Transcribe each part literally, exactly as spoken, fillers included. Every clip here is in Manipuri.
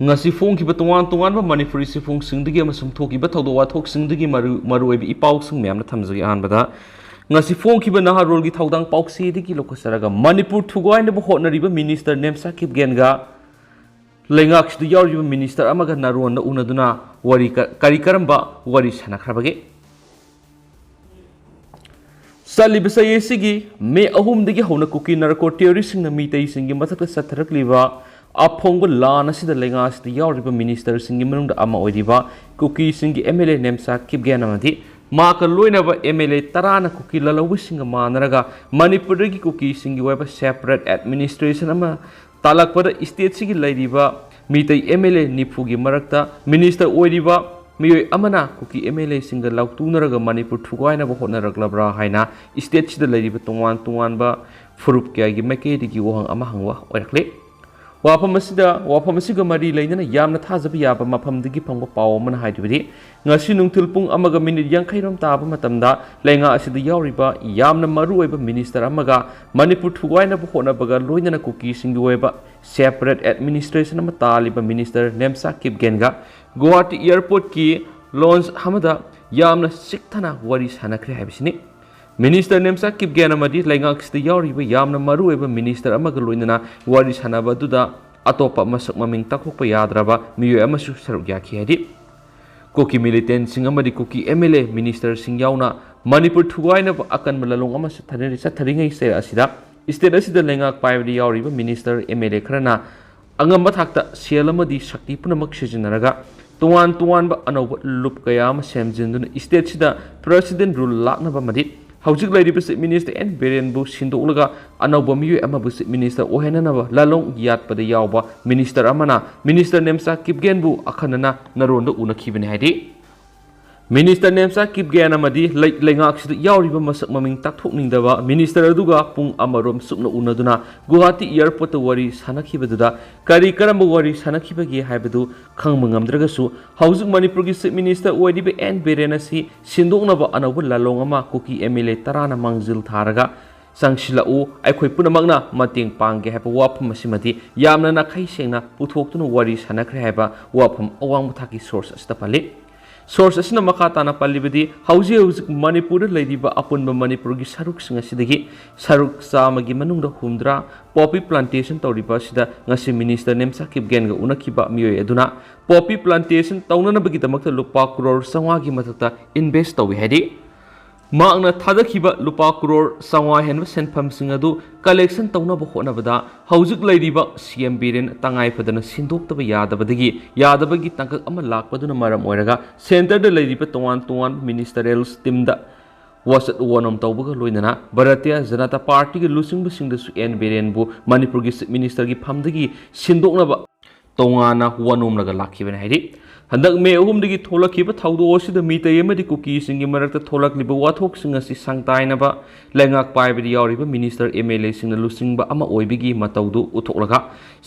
ꯉꯁꯤ ꯐꯣꯡꯈꯤꯕ ꯇꯣꯉꯥꯟ ꯇꯣꯉꯥꯟꯕ ꯃꯅꯤꯄꯨꯔꯤ ꯆꯦꯐꯣꯡꯁꯤꯡꯗꯒꯤ ꯑꯃꯁꯨꯡ ꯊꯣꯛꯈꯤꯕ ꯊꯧꯗꯣꯛ ꯋꯥꯊꯣꯛꯁꯤꯡꯗꯒꯤ ꯃꯔꯨ ꯃꯔꯨꯑꯣꯏꯕ ꯏ ꯄꯥꯎꯁꯤꯡ ꯃꯌꯥꯝꯅ ꯊꯝꯖꯒꯦ꯫ ꯑꯍꯥꯟꯕꯗ, ꯉꯁꯤ ꯐꯣꯡꯈꯤꯕ ꯅꯍꯥꯔꯣꯜꯒꯤ ꯊꯧꯗꯥꯡ ꯄꯥꯎꯆꯦꯗꯒꯤ ꯂꯧꯈꯠꯆꯔꯒ, ꯃꯅꯤꯄꯨꯔ ꯊꯨꯒꯥꯏꯅꯕ ꯍꯣꯠꯅꯔꯤꯕ ꯃꯤꯅꯤꯁꯇꯔ ꯅꯦꯝꯆꯥ ꯀꯤꯞꯒꯦꯟꯒ ꯂꯩꯉꯥꯛꯁꯤꯗ ꯌꯥꯎꯔꯤꯕ ꯃꯤꯅꯤꯁꯇꯔ ꯑꯃꯒ ꯅꯥꯔꯣꯟꯗ ꯎꯅꯗꯨꯅ ꯋꯥꯔꯤ ꯀ-, ꯀꯔꯤ ꯀꯔꯝꯕ ꯋꯥꯔꯤ ꯁꯥꯟꯅꯈ꯭ꯔꯕꯒꯦ? ꯆꯠꯂꯤꯕ ꯆꯍꯤ ꯑꯁꯤꯒꯤ ꯃꯦ ꯑꯍꯨꯝꯗꯒꯤ ꯍꯧꯅ ꯀꯨꯀꯤ ꯅꯥꯔꯀꯣ ꯇꯦꯔꯣꯔꯤꯁꯁꯤꯡꯅ ꯃꯤꯇꯩꯁꯤꯡꯒꯤ ꯃꯊꯛꯇ ꯆꯠꯊꯔꯛꯂꯤꯕ ꯑꯐꯣꯡꯕ ꯂꯥꯟ ꯑꯁꯤꯗ ꯂꯩꯉꯥꯛ ꯑꯁꯤꯗ ꯌꯥꯎꯔꯤꯕ ꯃꯤꯅꯤꯁꯇꯔꯁꯤꯡꯒꯤ ꯃꯅꯨꯡꯗ ꯑꯃ ꯑꯣꯏꯔꯤꯕ ꯀꯨꯀꯤꯁꯤꯡꯒꯤ ꯑꯦꯝ ꯑꯦꯜ ꯑꯦ ꯅꯦꯝꯆꯥ ꯀꯤꯞꯒꯦꯟ ꯑꯃꯗꯤ ꯃꯍꯥꯛꯀ ꯂꯣꯏꯅꯕ ꯑꯦꯝ ꯑꯦꯜ ꯑꯦ ꯇꯔꯥꯅ ꯀꯨꯀꯤ ꯂꯥꯂꯧꯕꯁꯤꯡꯒ ꯃꯥꯟꯅꯔꯒ ꯃꯅꯤꯄꯨꯔꯗꯒꯤ ꯀꯨꯀꯤꯁꯤꯡꯒꯤ ꯑꯣꯏꯕ ꯁꯦꯄꯔꯦꯠ ꯑꯦꯗꯃꯤꯅꯤꯁꯇ꯭ꯔꯦꯁꯟ ꯑꯃ ꯇꯥꯜꯂꯛꯄꯗ ꯁ꯭ꯇꯦꯠꯁꯤꯒꯤ ꯂꯩꯔꯤꯕ ꯃꯤꯇꯩ ꯑꯦꯝ ꯑꯦꯜ ꯑꯦ ꯅꯤꯐꯨꯒꯤ ꯃꯔꯛꯇ ꯃꯤꯅꯤꯁꯇꯔ ꯑꯣꯏꯔꯤꯕ ꯃꯤꯑꯣꯏ ꯑꯃꯅ ꯀꯨꯀꯤ ꯑꯦꯝ ꯑꯦꯜ ꯑꯦꯁꯤꯡꯒ ꯂꯥꯎꯇꯨꯅꯔꯒ ꯃꯅꯤꯄꯨꯔ ꯊꯨꯒꯥꯏꯅꯕ ꯍꯣꯠꯅꯔꯛꯂꯕ꯭ꯔꯥ ꯍꯥꯏꯅ ꯁ꯭ꯇꯦꯠꯁꯤꯗ ꯂꯩꯔꯤꯕ ꯇꯣꯉꯥꯟ ꯇꯣꯉꯥꯟꯕ ꯐꯨꯔꯨꯞ ꯀꯌꯥꯒꯤ ꯃꯥꯏꯀꯩꯗꯒꯤ ꯋꯥꯍꯪ ꯑꯃ ꯍꯪꯕ ꯑꯣꯏꯔꯛꯂꯤ꯫ ꯋꯥꯐꯝ ꯑꯁꯤꯗ, ꯋꯥꯐꯝ ꯑꯁꯤꯒ ꯃꯔꯤ ꯂꯩꯅꯅ ꯌꯥꯝꯅ ꯊꯥꯖꯕ ꯌꯥꯕ ꯃꯐꯝꯗꯒꯤ ꯐꯪꯕ ꯄꯥꯎ ꯑꯃꯅ ꯍꯥꯏꯔꯤꯕꯗꯤ, ꯉꯁꯤ ꯅꯨꯡꯊꯤꯜ ꯄꯨꯡ ꯑꯃꯒ ꯃꯤꯅꯤꯠ ꯌꯥꯡꯈꯩꯔꯣꯝ ꯇꯥꯕ ꯃꯇꯝꯗ ꯂꯩꯉꯥꯛ ꯑꯁꯤꯗ ꯌꯥꯎꯔꯤꯕ ꯌꯥꯝꯅ ꯃꯔꯨꯑꯣꯏꯕ ꯃꯤꯅꯤꯁꯇꯔ ꯑꯃꯒ ꯃꯅꯤꯄꯨꯔ ꯊꯨꯒꯥꯏꯅꯕ ꯍꯣꯠꯅꯕꯒ ꯂꯣꯏꯅꯅ ꯀꯨꯀꯤꯁꯤꯡꯒꯤ ꯑꯣꯏꯕ ꯁꯦꯄꯔꯦꯠ ꯑꯦꯗꯃꯤꯅꯤꯁꯇ꯭ꯔꯦꯁꯟ ꯑꯃ ꯇꯥꯜꯂꯤꯕ ꯃꯤꯅꯤꯁꯇꯔ ꯅꯦꯝꯆꯥ ꯀꯤꯞꯒꯦꯟꯒ ꯒꯨꯋꯥꯍꯥꯇꯤ ꯑꯦꯌꯔꯄꯣꯔꯠꯀꯤ ꯂꯣꯟꯖ ꯑꯃꯗ ꯌꯥꯝꯅ ꯆꯤꯛꯊꯅ ꯋꯥꯔꯤ ꯁꯥꯟꯅꯈ꯭ꯔꯦ ꯍꯥꯏꯕꯁꯤꯅꯤ꯫ ꯃꯤꯅꯤꯁꯇꯔ ꯅꯦꯝꯆꯥ ꯀꯤꯞꯒꯦꯟ ꯑꯃꯗꯤ ꯂꯩꯉꯥꯛꯁꯤꯗ ꯌꯥꯎꯔꯤꯕ ꯌꯥꯝꯅ ꯃꯔꯨꯑꯣꯏꯕ ꯃꯤꯅꯤꯁꯇꯔ ꯑꯃꯒ ꯂꯣꯏꯅꯅ ꯋꯥꯔꯤ ꯁꯥꯟꯅꯕ ꯑꯗꯨꯗ ꯑꯇꯣꯞꯄ ꯃꯁꯛ ꯃꯃꯤꯡ ꯇꯥꯛꯊꯣꯛꯄ ꯌꯥꯗ꯭ꯔꯕ ꯃꯤꯑꯣꯏ ꯑꯃꯁꯨ ꯁꯔꯨꯛ ꯌꯥꯈꯤ ꯍꯥꯏꯗꯤ, ꯀꯨꯀꯤ ꯃꯤꯂꯤꯇꯦꯟꯁꯤꯡ ꯑꯃꯗꯤ ꯀꯨꯀꯤ ꯑꯦꯝ ꯑꯦꯜ ꯑꯦ ꯃꯤꯅꯤꯁꯇꯔꯁꯤꯡ ꯌꯥꯎꯅ ꯃꯅꯤꯄꯨꯔ ꯊꯨꯒꯥꯏꯅꯕ ꯑꯀꯟꯕ ꯂꯥꯂꯣꯡ ꯑꯃ ꯆꯠꯊꯔꯤ-, ꯆꯠꯊꯔꯤꯉꯩ ꯆꯩꯔ ꯑꯁꯤꯗ ꯁ꯭ꯇꯦꯠ ꯑꯁꯤꯗ ꯂꯩꯉꯥꯛ ꯄꯥꯏꯕꯗ ꯌꯥꯎꯔꯤꯕ ꯃꯤꯅꯤꯁꯇꯔ, ꯑꯦꯝ ꯑꯦꯜ ꯑꯦ ꯈꯔꯅ ꯑꯉꯝꯕ ꯊꯥꯛꯇ ꯁꯦꯜ ꯑꯃꯗꯤ ꯁꯛꯇꯤ ꯄꯨꯝꯅꯃꯛ ꯁꯤꯖꯤꯟꯅꯔꯒ ꯇꯣꯉꯥꯟ ꯇꯣꯉꯥꯟꯕ ꯑꯅꯧꯕ ꯂꯨꯞ ꯀꯌꯥ ꯑꯃ ꯁꯦꯝꯖꯤꯟꯗꯨꯅ ꯁ꯭ꯇꯦꯠꯁꯤꯗ ꯄ꯭ꯔꯦꯁꯤꯗꯦꯟ ꯔꯨꯜ ꯂꯥꯛꯅꯕ ꯑꯃꯗꯤ ꯍꯧꯖꯤꯛ ꯂꯩꯔꯤꯕ ꯆꯤꯐ ꯃꯤꯅꯤꯁꯇꯔ ꯑꯦꯟ ꯕꯤꯔꯦꯟꯕꯨ ꯁꯤꯟꯗꯣꯛꯂꯒ ꯑꯅꯧꯕ ꯃꯤꯑꯣꯏ ꯑꯃꯕꯨ ꯆꯤꯐ ꯃꯤꯅꯤꯁꯇꯔ ꯑꯣꯏꯍꯟꯅꯅꯕ ꯂꯥꯂꯣꯡ ꯌꯥꯠꯄꯗ ꯌꯥꯎꯕ ꯃꯤꯅꯤꯁꯇꯔ ꯑꯃꯅ ꯃꯤꯅꯤꯁꯇꯔ ꯅꯦꯝꯆꯥ ꯀꯤꯞꯒꯦꯟꯕꯨ ꯑꯈꯟꯅꯅ ꯅꯥꯔꯣꯟꯗ ꯎꯅꯈꯤꯕꯅꯤ ꯍꯥꯏꯗꯤ, ꯃꯤꯅꯤꯁꯇꯔ ꯅꯦꯝꯆꯥ ꯀꯤꯞꯒꯦꯟ ꯑꯃꯗꯤ ꯂꯩ-, ꯂꯩꯉꯥꯛꯁꯤꯗ ꯌꯥꯎꯔꯤꯕ ꯃꯁꯛ ꯃꯃꯤꯡ ꯇꯥꯛꯊꯣꯛꯅꯤꯡꯗꯕ ꯃꯤꯅꯤꯁꯇꯔ ꯑꯗꯨꯒ ꯄꯨꯡ ꯑꯃꯔꯣꯝ ꯆꯨꯞꯅ ꯎꯅꯗꯨꯅ ꯒꯨꯋꯥꯍꯥꯇꯤ ꯑꯦꯌꯔꯄꯣꯔꯠꯇ ꯋꯥꯔꯤ ꯁꯥꯟꯅꯈꯤꯕꯗꯨꯗ ꯀꯔꯤ ꯀꯔꯝꯕ ꯋꯥꯔꯤ ꯁꯥꯟꯅꯈꯤꯕꯒꯦ ꯍꯥꯏꯕꯗꯨ ꯈꯪꯕ ꯉꯝꯗ꯭ꯔꯒꯁꯨ, ꯍꯧꯖꯤꯛ ꯃꯅꯤꯄꯨꯔꯒꯤ ꯆꯤꯐ ꯃꯤꯅꯤꯁꯇꯔ ꯑꯣꯏꯔꯤꯕ ꯑꯦꯟ ꯕꯤꯔꯦꯟ ꯑꯁꯤ ꯁꯤꯟꯗꯣꯛꯅꯕ ꯑꯅꯧꯕ ꯂꯥꯂꯣꯡ ꯑꯃ ꯀꯨꯀꯤ ꯑꯦꯝ ꯑꯦꯜ ꯑꯦ ꯇꯔꯥꯅ ꯃꯥꯡꯖꯤꯜ ꯊꯥꯔꯒ ꯆꯪꯁꯤꯜꯂꯛꯎ, ꯑꯩꯈꯣꯏ ꯄꯨꯝꯅꯃꯛꯅ ꯃꯇꯦꯡ ꯄꯥꯡꯒꯦ ꯍꯥꯏꯕ ꯋꯥꯐꯝ ꯑꯁꯤꯃꯗꯤ ꯌꯥꯝꯅ ꯅꯥꯈꯩ ꯁꯦꯡꯅ ꯄꯨꯊꯣꯛꯇꯨꯅ ꯋꯥꯔꯤ ꯁꯥꯟꯅꯈ꯭ꯔꯦ ꯍꯥꯏꯕ ꯋꯥꯐꯝ ꯑꯋꯥꯡꯕ ꯊꯥꯛꯀꯤ ꯁꯣꯔꯁ ꯑꯁꯤꯗ ꯄꯜꯂꯤ꯫ ꯁꯣꯔꯁ ꯑꯁꯤꯅ ꯃꯈꯥ ꯇꯥꯅ ꯄꯜꯂꯤꯕꯗꯤ, ꯍꯧꯖꯤꯛ ꯍꯧꯖꯤꯛ ꯃꯅꯤꯄꯨꯔꯗ ꯂꯩꯔꯤꯕ ꯑꯄꯨꯟꯕ ꯃꯅꯤꯄꯨꯔꯒꯤ ꯁꯔꯨꯛꯁꯤꯡ ꯑꯁꯤꯗꯒꯤ ꯁꯔꯨꯛ ꯆꯥꯝꯃꯒꯤ ꯃꯅꯨꯡꯗ ꯍꯨꯝꯗ꯭ꯔꯥ ꯄꯣꯄꯤ ꯄ꯭ꯂꯥꯟꯇꯦꯁꯟ ꯇꯧꯔꯤꯕ ꯑꯁꯤꯗ ꯉꯁꯤ ꯃꯤꯅꯤꯁꯇꯔ ꯅꯦꯝꯆꯥ ꯀꯤꯞꯒꯦꯟꯒ ꯎꯅꯈꯤꯕ ꯃꯤꯑꯣꯏ ꯑꯗꯨꯅ ꯄꯣꯄꯤ ꯄ꯭ꯂꯥꯟꯇꯦꯁꯟ ꯇꯧꯅꯅꯕꯒꯤꯗꯃꯛꯇ ꯂꯨꯄꯥ ꯀ꯭ꯔꯣꯔ ꯆꯥꯝꯃꯉꯥꯒꯤ ꯃꯊꯛꯇ ꯏꯟꯚꯦꯁ ꯇꯧꯏ ꯍꯥꯏꯔꯤ꯫ ꯃꯍꯥꯛꯅ ꯊꯥꯗꯈꯤꯕ ꯂꯨꯄꯥ ꯀ꯭ꯔꯣꯔ ꯆꯥꯝꯃꯉꯥ ꯍꯦꯟꯕ ꯁꯦꯟꯐꯝꯁꯤꯡ ꯑꯗꯨ ꯀꯂꯦꯛꯁꯟ ꯇꯧꯅꯕ ꯍꯣꯠꯅꯕꯗ ꯍꯧꯖꯤꯛ ꯂꯩꯔꯤꯕ ꯁꯤ ꯑꯦꯝ ꯕꯤꯔꯦꯟ ꯇꯉꯥꯏ ꯐꯗꯅ ꯁꯤꯟꯗꯣꯛꯇꯕ ꯌꯥꯗꯕꯗꯒꯤ ꯌꯥꯗꯕꯒꯤ ꯇꯥꯡꯀꯛ ꯑꯃ ꯂꯥꯛꯄꯗꯨꯅ ꯃꯔꯝ ꯑꯣꯏꯔꯒ ꯁꯦꯟꯇꯔꯗ ꯂꯩꯔꯤꯕ ꯇꯣꯉꯥꯟ ꯇꯣꯉꯥꯟꯕ ꯃꯤꯅꯤꯁꯇꯔꯦꯜ ꯇꯤꯝꯗ ꯋꯥꯆꯠ ꯋꯥꯅꯣꯝ ꯇꯧꯕꯒ ꯂꯣꯏꯅꯅ ꯚꯥꯔꯇꯤꯌ ꯖꯅꯇꯥ ꯄꯥꯔꯇꯤꯒꯤ ꯂꯨꯆꯤꯡꯕꯁꯤꯡꯗꯁꯨ ꯑꯦꯟ ꯕꯤꯔꯦꯟꯕꯨ ꯃꯅꯤꯄꯨꯔꯒꯤ ꯆꯤꯐ ꯃꯤꯅꯤꯁꯇꯔꯒꯤ ꯐꯝꯗꯒꯤ ꯁꯤꯟꯗꯣꯛꯅꯕ ꯇꯣꯉꯥꯟꯅ ꯋꯥꯅꯣꯝꯂꯒ ꯂꯥꯛꯈꯤꯕꯅꯤ ꯍꯥꯏꯔꯤ꯫ ꯍꯟꯗꯛ ꯃꯦ ꯑꯍꯨꯝꯗꯒꯤ ꯊꯣꯛꯂꯛꯈꯤꯕ ꯊꯧꯗꯣꯛ ꯑꯁꯤꯗ ꯃꯤꯇꯩ ꯑꯃꯗꯤ ꯀꯨꯀꯤꯁꯤꯡꯒꯤ ꯃꯔꯛꯇ ꯊꯣꯛꯂꯛꯂꯤꯕ ꯋꯥꯊꯣꯛꯁꯤꯡ ꯑꯁꯤ ꯁꯪꯇꯥꯏꯅꯕ ꯂꯩꯉꯥꯛ ꯄꯥꯏꯕꯗ ꯌꯥꯎꯔꯤꯕ ꯃꯤꯅꯤꯁꯇꯔ, ꯑꯦꯝ ꯑꯦꯜ ꯑꯦꯁꯤꯡꯅ ꯂꯨꯆꯤꯡꯕ ꯑꯃ ꯑꯣꯏꯕꯒꯤ ꯃꯇꯧꯗꯨ ꯎꯠꯊꯣꯛꯂꯒ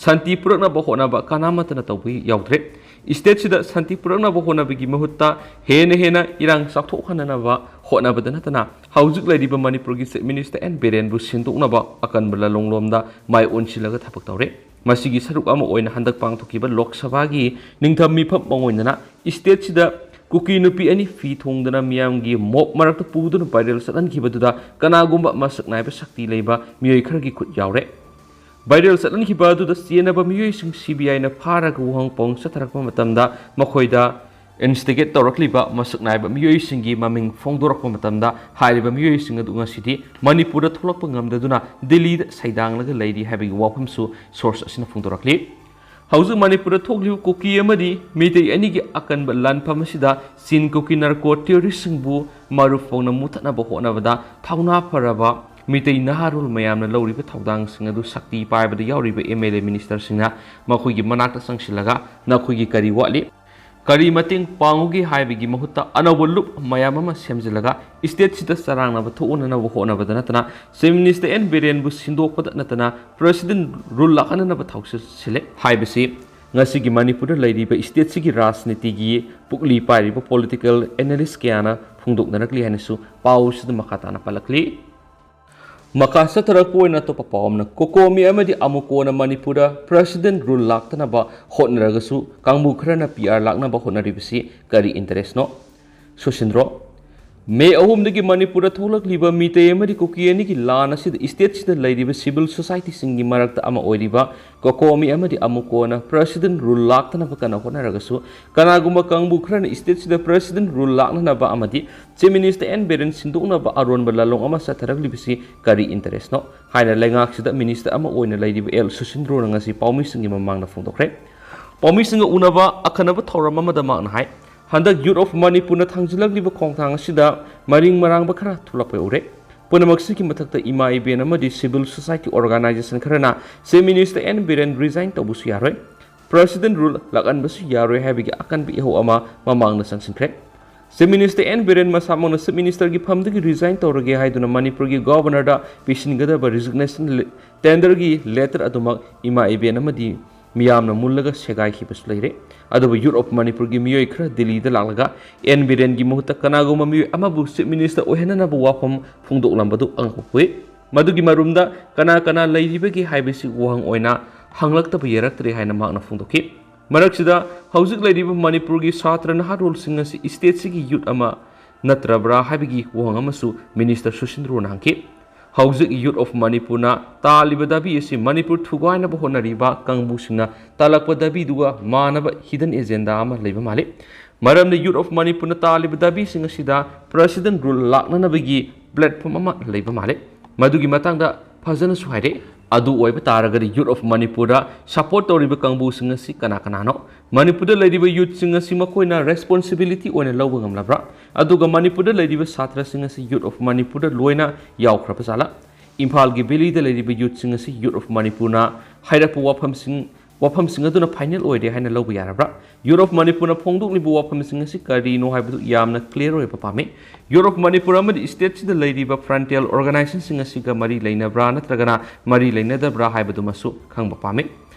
ꯁꯥꯟꯇꯤ ꯄꯨꯔꯛꯅꯕ ꯍꯣꯠꯅꯕ ꯀꯅꯥꯃꯠꯇꯅ ꯇꯧꯕ ꯌꯥꯎꯗ꯭ꯔꯦ꯫ ꯏꯁꯇꯦꯠꯁꯤꯗ ꯁꯥꯟꯇꯤ ꯄꯨꯔꯛꯅꯕ ꯍꯣꯠꯅꯕꯒꯤ ꯃꯍꯨꯠꯇ ꯍꯦꯟꯅ ꯍꯦꯟꯅ ꯏꯔꯥꯡ ꯆꯥꯎꯊꯣꯛꯍꯟꯅꯅꯕ ꯍꯣꯠꯅꯕꯗ ꯅꯠꯇꯅ ꯍꯧꯖꯤꯛ ꯂꯩꯔꯤꯕ ꯃꯅꯤꯄꯨꯔꯒꯤ ꯆꯤꯐ ꯃꯤꯅꯤꯁꯇꯔ ꯑꯦꯟ ꯕꯤꯔꯦꯟꯕꯨ ꯁꯤꯟꯗꯣꯛꯅꯕ ꯑꯀꯟꯕ ꯂꯥꯂꯣꯡꯂꯣꯝꯗ ꯃꯥꯏ ꯑꯣꯟꯁꯤꯜꯂꯒ ꯊꯕꯛ ꯇꯧꯔꯦ꯫ ꯃꯁꯤꯒꯤ ꯁꯔꯨꯛ ꯑꯃ ꯑꯣꯏꯅ ꯍꯟꯗꯛ ꯄꯥꯡꯊꯣꯛꯈꯤꯕ ꯂꯣꯛ ꯁꯚꯥꯒꯤ ꯅꯤꯡꯊꯝ ꯃꯤꯐꯝ ꯃꯉꯣꯏꯗꯅ ꯏꯁꯇꯦꯠꯁꯤꯗ ꯀꯨꯀꯤ ꯅꯨꯄꯤ ꯑꯅꯤ ꯐꯤ ꯊꯣꯡꯗꯨꯅ ꯃꯤꯌꯥꯝꯒꯤ ꯃꯣꯞ ꯃꯔꯛꯇ ꯄꯨꯗꯨꯅ ꯚꯥꯏꯔꯦꯜ ꯆꯠꯍꯟꯈꯤꯕꯗꯨꯗ ꯀꯅꯥꯒꯨꯝꯕ ꯃꯁꯛ ꯅꯥꯏꯕ ꯁꯛꯇꯤ ꯂꯩꯕ ꯃꯤꯑꯣꯏ ꯈꯔꯒꯤ ꯈꯨꯠ ꯌꯥꯎꯔꯦ꯫ ꯚꯥꯏꯔꯦꯜ ꯆꯠꯍꯟꯈꯤꯕ ꯑꯗꯨꯗ ꯆꯦꯟꯅꯕ ꯃꯤꯑꯣꯏꯁꯤꯡ ꯁꯤ ꯕꯤ ꯑꯥꯏꯅ ꯐꯥꯔꯒ ꯋꯥꯍꯪ ꯄꯥꯎꯍꯪ ꯆꯠꯊꯔꯛꯄ ꯃꯇꯝꯗ ꯃꯈꯣꯏꯗ ꯏꯟꯁꯇꯤꯒꯦꯠ ꯇꯧꯔꯛꯂꯤꯕ ꯃꯁꯛ ꯅꯥꯏꯕ ꯃꯤꯑꯣꯏꯁꯤꯡꯒꯤ ꯃꯃꯤꯡ ꯐꯣꯡꯗꯣꯔꯛꯄ ꯃꯇꯝꯗ ꯍꯥꯏꯔꯤꯕ ꯃꯤꯑꯣꯏꯁꯤꯡ ꯑꯗꯨ ꯉꯁꯤꯗꯤ ꯃꯅꯤꯄꯨꯔꯗ ꯊꯣꯛꯂꯛꯄ ꯉꯝꯗꯗꯨꯅ ꯗꯤꯜꯂꯤꯗ ꯁꯩꯗꯥꯡꯂꯒ ꯂꯩꯔꯤ ꯍꯥꯏꯕꯒꯤ ꯋꯥꯐꯝꯁꯨ ꯁꯣꯔꯁ ꯑꯁꯤꯅ ꯐꯣꯡꯗꯣꯔꯛꯂꯤ꯫ ꯍꯧꯖꯤꯛ ꯃꯅꯤꯄꯨꯔꯗ ꯊꯣꯛꯂꯤꯕ ꯀꯨꯀꯤ ꯑꯃꯗꯤ ꯃꯤꯇꯩ ꯑꯅꯤꯒꯤ ꯑꯀꯟꯕ ꯂꯥꯟꯐꯝ ꯑꯁꯤꯗ ꯆꯤꯟ ꯀꯨꯀꯤ ꯅꯥꯔꯀꯣ ꯇꯦꯔꯣꯔꯤꯁꯁꯤꯡꯕꯨ ꯃꯔꯨꯞ ꯐꯥꯎꯅ ꯃꯨꯊꯠꯅꯕ ꯍꯣꯠꯅꯕꯗ ꯊꯧꯅꯥ ꯐꯔꯕ ꯃꯤꯇꯩ ꯅꯍꯥꯔꯣꯜ ꯃꯌꯥꯝꯅ ꯂꯧꯔꯤꯕ ꯊꯧꯗꯥꯡꯁꯤꯡ ꯑꯗꯨ ꯁꯛꯇꯤ ꯄꯥꯏꯕꯗ ꯌꯥꯎꯔꯤꯕ ꯑꯦꯝ ꯑꯦꯜ ꯑꯦ ꯃꯤꯅꯤꯁꯇꯔꯁꯤꯡꯅ ꯃꯈꯣꯏꯒꯤ ꯃꯅꯥꯛꯇ ꯆꯪꯁꯤꯜꯂꯒ ꯅꯈꯣꯏꯒꯤ ꯀꯔꯤ ꯋꯥꯠꯂꯤ, ꯀꯔꯤ ꯃꯇꯦꯡ ꯄꯥꯡꯉꯨꯒꯦ ꯍꯥꯏꯕꯒꯤ ꯃꯍꯨꯠꯇ ꯑꯅꯧꯕ ꯂꯨꯞ ꯃꯌꯥꯝ ꯑꯃ ꯁꯦꯝꯖꯤꯜꯂꯒ ꯏꯁꯇꯦꯠꯁꯤꯗ ꯆꯔꯥꯡꯅꯕ ꯊꯣꯛꯍꯟꯅꯅꯕ ꯍꯣꯠꯅꯕꯗ ꯅꯠꯇꯅ ꯆꯤꯐ ꯃꯤꯅꯤꯁꯇꯔ ꯑꯦꯟ ꯕꯤꯔꯦꯟꯕꯨ ꯁꯤꯟꯗꯣꯛꯄꯗ ꯅꯠꯇꯅ ꯄ꯭ꯔꯦꯁꯤꯗꯦꯟ ꯔꯨꯜ ꯂꯥꯛꯍꯟꯅꯅꯕ ꯊꯧꯁꯤꯜ ꯁꯤꯜꯂꯦ ꯍꯥꯏꯕꯁꯤ ꯉꯁꯤꯒꯤ ꯃꯅꯤꯄꯨꯔꯗ ꯂꯩꯔꯤꯕ ꯏꯁꯇꯦꯠꯁꯤꯒꯤ ꯔꯥꯖꯅꯤꯇꯤꯒꯤ ꯄꯨꯛꯂꯤ ꯄꯥꯏꯔꯤꯕ ꯄꯣꯂꯤꯇꯤꯀꯦꯜ ꯑꯦꯅꯥꯂꯤꯁ ꯀꯌꯥꯅ ꯐꯣꯡꯗꯣꯛꯅꯔꯛꯂꯤ ꯍꯥꯏꯅꯁꯨ ꯄꯥꯎꯁꯤꯗ ꯃꯈꯥ ꯇꯥꯅ ꯄꯜꯂꯛꯂꯤ꯫ ꯃꯈꯥ ꯆꯠꯊꯔꯛꯄ ꯑꯣꯏꯅ ꯑꯇꯣꯞꯄ ꯄꯥꯎ ꯑꯃꯅ, ꯀꯣꯀꯣꯃꯤ ꯑꯃꯗꯤ ꯑꯃꯨꯀꯣꯅ ꯃꯅꯤꯄꯨꯔꯗ president rule ꯂꯥꯛꯇꯅꯕ ꯍꯣꯠꯅꯔꯒꯁꯨ ꯀꯥꯡꯕꯨ ꯈꯔꯅ P R ꯂꯥꯛꯅꯕ ꯍꯣꯠꯅꯔꯤꯕꯁꯤ ꯀꯔꯤ interestꯅꯣ? ꯁꯨꯁꯤꯟꯗ꯭ꯔꯣ꯫ ꯃꯦ ꯑꯍꯨꯝꯗꯒꯤ ꯃꯅꯤꯄꯨꯔꯗ ꯊꯣꯛꯂꯛꯂꯤꯕ ꯃꯤꯇꯩ ꯑꯃꯗꯤ ꯀꯨꯀꯤ ꯑꯅꯤꯒꯤ ꯂꯥꯟ ꯑꯁꯤꯗ stateꯁꯤꯗ ꯂꯩꯔꯤꯕ civil societyꯁꯤꯡꯒꯤ ꯃꯔꯛꯇ ꯑꯃ ꯑꯣꯏꯔꯤꯕ ꯀꯣꯀꯣꯃꯤ ꯑꯃꯗꯤ ꯑꯃꯨꯀꯣꯅ president rule ꯂꯥꯛꯇꯅꯕ ꯀꯟꯅ ꯍꯣꯠꯅꯔꯒꯁꯨ, ꯀꯅꯥꯒꯨꯝꯕ ꯀꯥꯡꯕꯨ ꯈꯔꯅ stateꯁꯤꯗ president rule ꯂꯥꯛꯅꯅꯕ ꯑꯃꯗꯤ Chief Minister N ꯕꯤꯔꯦꯟ ꯁꯤꯟꯗꯣꯛꯅꯕ ꯑꯔꯣꯟꯕ ꯂꯥꯂꯣꯡ ꯑꯃ ꯆꯠꯊꯔꯛꯂꯤꯕꯁꯤ ꯀꯔꯤ interestꯅꯣ ꯍꯥꯏꯅ ꯂꯩꯉꯥꯛꯁꯤꯗ minister ꯑꯃ ꯑꯣꯏꯅ ꯂꯩꯔꯤꯕ ꯑꯦꯜ ꯁꯨꯁꯤꯟꯗ꯭ꯔꯣꯅ ꯉꯁꯤ ꯄꯥꯎꯃꯤꯁꯤꯡꯒꯤ ꯃꯃꯥꯡꯗ ꯐꯣꯡꯗꯣꯛꯈ꯭ꯔꯦ꯫ ꯄꯥꯎꯃꯤꯁꯤꯡꯒ ꯎꯅꯕ ꯑꯈꯟꯅꯕ ꯊꯧꯔꯝ ꯑꯃꯗ ꯃꯍꯥꯛꯅ ꯍꯥꯏ, ꯍꯟꯗꯛ Youth of ꯃꯅꯤꯄꯨꯔꯅ ꯊꯥꯡꯖꯤꯜꯂꯛꯂꯤꯕ ꯈꯣꯡꯊꯥꯡ ꯑꯁꯤꯗ ꯃꯔꯤꯡ ꯃꯔꯥꯡꯕ ꯈꯔ ꯊꯣꯛꯂꯛꯄ ꯎꯔꯦ꯫ ꯄꯨꯝꯅꯃꯛꯁꯤꯒꯤ ꯃꯊꯛꯇ ꯏꯃꯥ ꯏꯕꯦꯟ ꯑꯃꯗꯤ civil society organization ꯈꯔꯅ Chief Minister N Biren resign ꯇꯧꯕꯁꯨ ꯌꯥꯔꯣꯏ, president rule ꯂꯥꯛꯍꯟꯕꯁꯨ ꯌꯥꯔꯣꯏ ꯍꯥꯏꯕꯒꯤ ꯑꯀꯟꯕ ꯏꯍꯧ ꯑꯃ ꯃꯃꯥꯡꯗ ꯆꯪꯁꯤꯟꯈ꯭ꯔꯦ꯫ Chief Minister N Biren ꯃꯁꯥꯃꯛꯅ Chief Ministerꯒꯤ ꯐꯝꯗꯒꯤ resign ꯇꯧꯔꯒꯦ ꯍꯥꯏꯗꯨꯅ ꯃꯅꯤꯄꯨꯔꯒꯤ Governorꯗ ꯄꯤꯁꯤꯟꯒꯗꯕ resignation le-, tenderꯒꯤ letter ꯑꯗꯨꯃꯛ ꯏꯃꯥ ꯏꯕꯦꯟ ꯑꯃꯗꯤ ꯃꯤꯌꯥꯝꯅ ꯃꯨꯜꯂꯒ ꯁꯦꯒꯥꯏꯈꯤꯕꯁꯨ ꯂꯩꯔꯦ꯫ ꯑꯗꯨꯕꯨ Youth of ꯃꯅꯤꯄꯨꯔꯒꯤ ꯃꯤꯑꯣꯏ ꯈꯔ ꯗꯤꯜꯂꯤꯗ ꯂꯥꯛꯂꯒ ꯑꯦꯟ ꯕꯤꯔꯦꯟꯒꯤ ꯃꯍꯨꯠꯇ ꯀꯅꯥꯒꯨꯝꯕ ꯃꯤꯑꯣꯏ ꯑꯃꯕꯨ Chief Minister ꯑꯣꯏꯍꯟꯅꯅꯕ ꯋꯥꯐꯝ ꯐꯣꯡꯗꯣꯛꯂꯝꯕꯗꯨ ꯑꯉꯛꯄ ꯄꯣꯛꯏ꯫ ꯃꯗꯨꯒꯤ ꯃꯔꯨꯝꯗ ꯀꯅꯥ ꯀꯅꯥ ꯂꯩꯔꯤꯕꯒꯦ ꯍꯥꯏꯕꯁꯤ ꯋꯥꯍꯪ ꯑꯣꯏꯅ ꯍꯪꯂꯛꯇꯕ ꯌꯥꯔꯛꯇ꯭ꯔꯦ ꯍꯥꯏꯅ ꯃꯍꯥꯛꯅ ꯐꯣꯡꯗꯣꯛꯈꯤ꯫ ꯃꯔꯛꯁꯤꯗ ꯍꯧꯖꯤꯛ ꯂꯩꯔꯤꯕ ꯃꯅꯤꯄꯨꯔꯒꯤ ꯁꯥꯇ꯭ꯔ ꯅꯍꯥꯔꯣꯜꯁꯤꯡ ꯑꯁꯤ stateꯁꯤꯒꯤ youth ꯑꯃ ꯅꯠꯇ꯭ꯔꯕ꯭ꯔꯥ ꯍꯥꯏꯕꯒꯤ ꯋꯥꯍꯪ ꯑꯃꯁꯨ Minister ꯁꯨꯁꯤꯟꯗ꯭ꯔꯣꯅ ꯍꯪꯈꯤ꯫ ꯍꯧꯖꯤꯛ Youth of ꯃꯅꯤꯄꯨꯔꯅ ꯇꯥꯜꯂꯤꯕ ꯗꯥꯕꯤ ꯑꯁꯤ ꯃꯅꯤꯄꯨꯔ ꯊꯨꯒꯥꯏꯅꯕ ꯍꯣꯠꯅꯔꯤꯕ ꯀꯥꯡꯕꯨꯁꯤꯡꯅ ꯇꯥꯜꯂꯛꯄ ꯗꯥꯕꯤꯗꯨꯒ ꯃꯥꯟꯅꯕ hidden agenda ꯑꯃ ꯂꯩꯕ ꯃꯥꯜꯂꯤ꯫ ꯃꯔꯝꯗꯤ Youth of ꯃꯅꯤꯄꯨꯔꯅ ꯇꯥꯜꯂꯤꯕ ꯗꯥꯕꯤꯁꯤꯡ ꯑꯁꯤꯗ president rule ꯂꯥꯛꯅꯅꯕꯒꯤ platform ꯑꯃ ꯂꯩꯕ ꯃꯥꯜꯂꯤ꯫ ꯃꯗꯨꯒꯤ ꯃꯇꯥꯡꯗ ꯐꯖꯅꯁꯨ ꯍꯥꯏꯔꯦ꯫ ꯑꯗꯨ ꯑꯣꯏꯕ ꯇꯥꯔꯒꯗꯤ Youth of ꯃꯅꯤꯄꯨꯔꯗ support ꯇꯧꯔꯤꯕ ꯀꯥꯡꯕꯨꯁꯤꯡ ꯑꯁꯤ ꯀꯅꯥ ꯀꯅꯥꯅꯣ? ꯃꯅꯤꯄꯨꯔꯗ ꯂꯩꯔꯤꯕ youthꯁꯤꯡ ꯑꯁꯤ ꯃꯈꯣꯏꯅ responsibility ꯑꯣꯏꯅ ꯂꯧꯕ ꯉꯝꯂꯕ꯭ꯔꯥ? ꯑꯗꯨꯒ ꯃꯅꯤꯄꯨꯔꯗ ꯂꯩꯔꯤꯕ ꯁꯥꯇ꯭ꯔꯁꯤꯡ ꯑꯁꯤ Youth of ꯃꯅꯤꯄꯨꯔꯗ ꯂꯣꯏꯅ ꯌꯥꯎꯈ꯭ꯔꯕ ꯖꯥꯠꯂꯥ? ꯏꯝꯐꯥꯜꯒꯤ valleyꯗ ꯂꯩꯔꯤꯕ youthꯁꯤꯡ ꯑꯁꯤ Youth of ꯃꯅꯤꯄꯨꯔꯅ ꯍꯥꯏꯔꯛꯄ ꯋꯥꯐꯝꯁꯤꯡ, ꯋꯥꯐꯝꯁꯤꯡ ꯑꯗꯨꯅ final ꯑꯣꯏꯔꯦ ꯍꯥꯏꯅ ꯂꯧꯕ ꯌꯥꯔꯕ꯭ꯔꯥ? Youth of ꯃꯅꯤꯄꯨꯔꯅ ꯐꯣꯡꯗꯣꯛꯂꯤꯕ ꯋꯥꯐꯝꯁꯤꯡ ꯑꯁꯤ ꯀꯔꯤꯅꯣ ꯍꯥꯏꯕꯗꯨ ꯌꯥꯝꯅ clear ꯑꯣꯏꯕ ꯄꯥꯝꯃꯤ꯫ Youth of ꯃꯅꯤꯄꯨꯔ ꯑꯃꯗꯤ stateꯁꯤꯗ ꯂꯩꯔꯤꯕ frontier organizationꯁꯤꯡ ꯑꯁꯤꯒ ꯃꯔꯤ ꯂꯩꯅꯕ꯭ꯔꯥ ꯅꯠꯇ꯭ꯔꯒꯅ ꯃꯔꯤ ꯂꯩꯅꯗꯕ꯭ꯔꯥ ꯍꯥꯏꯕꯗꯨꯃꯁꯨ ꯈꯪꯕ ꯄꯥꯝꯃꯤ꯫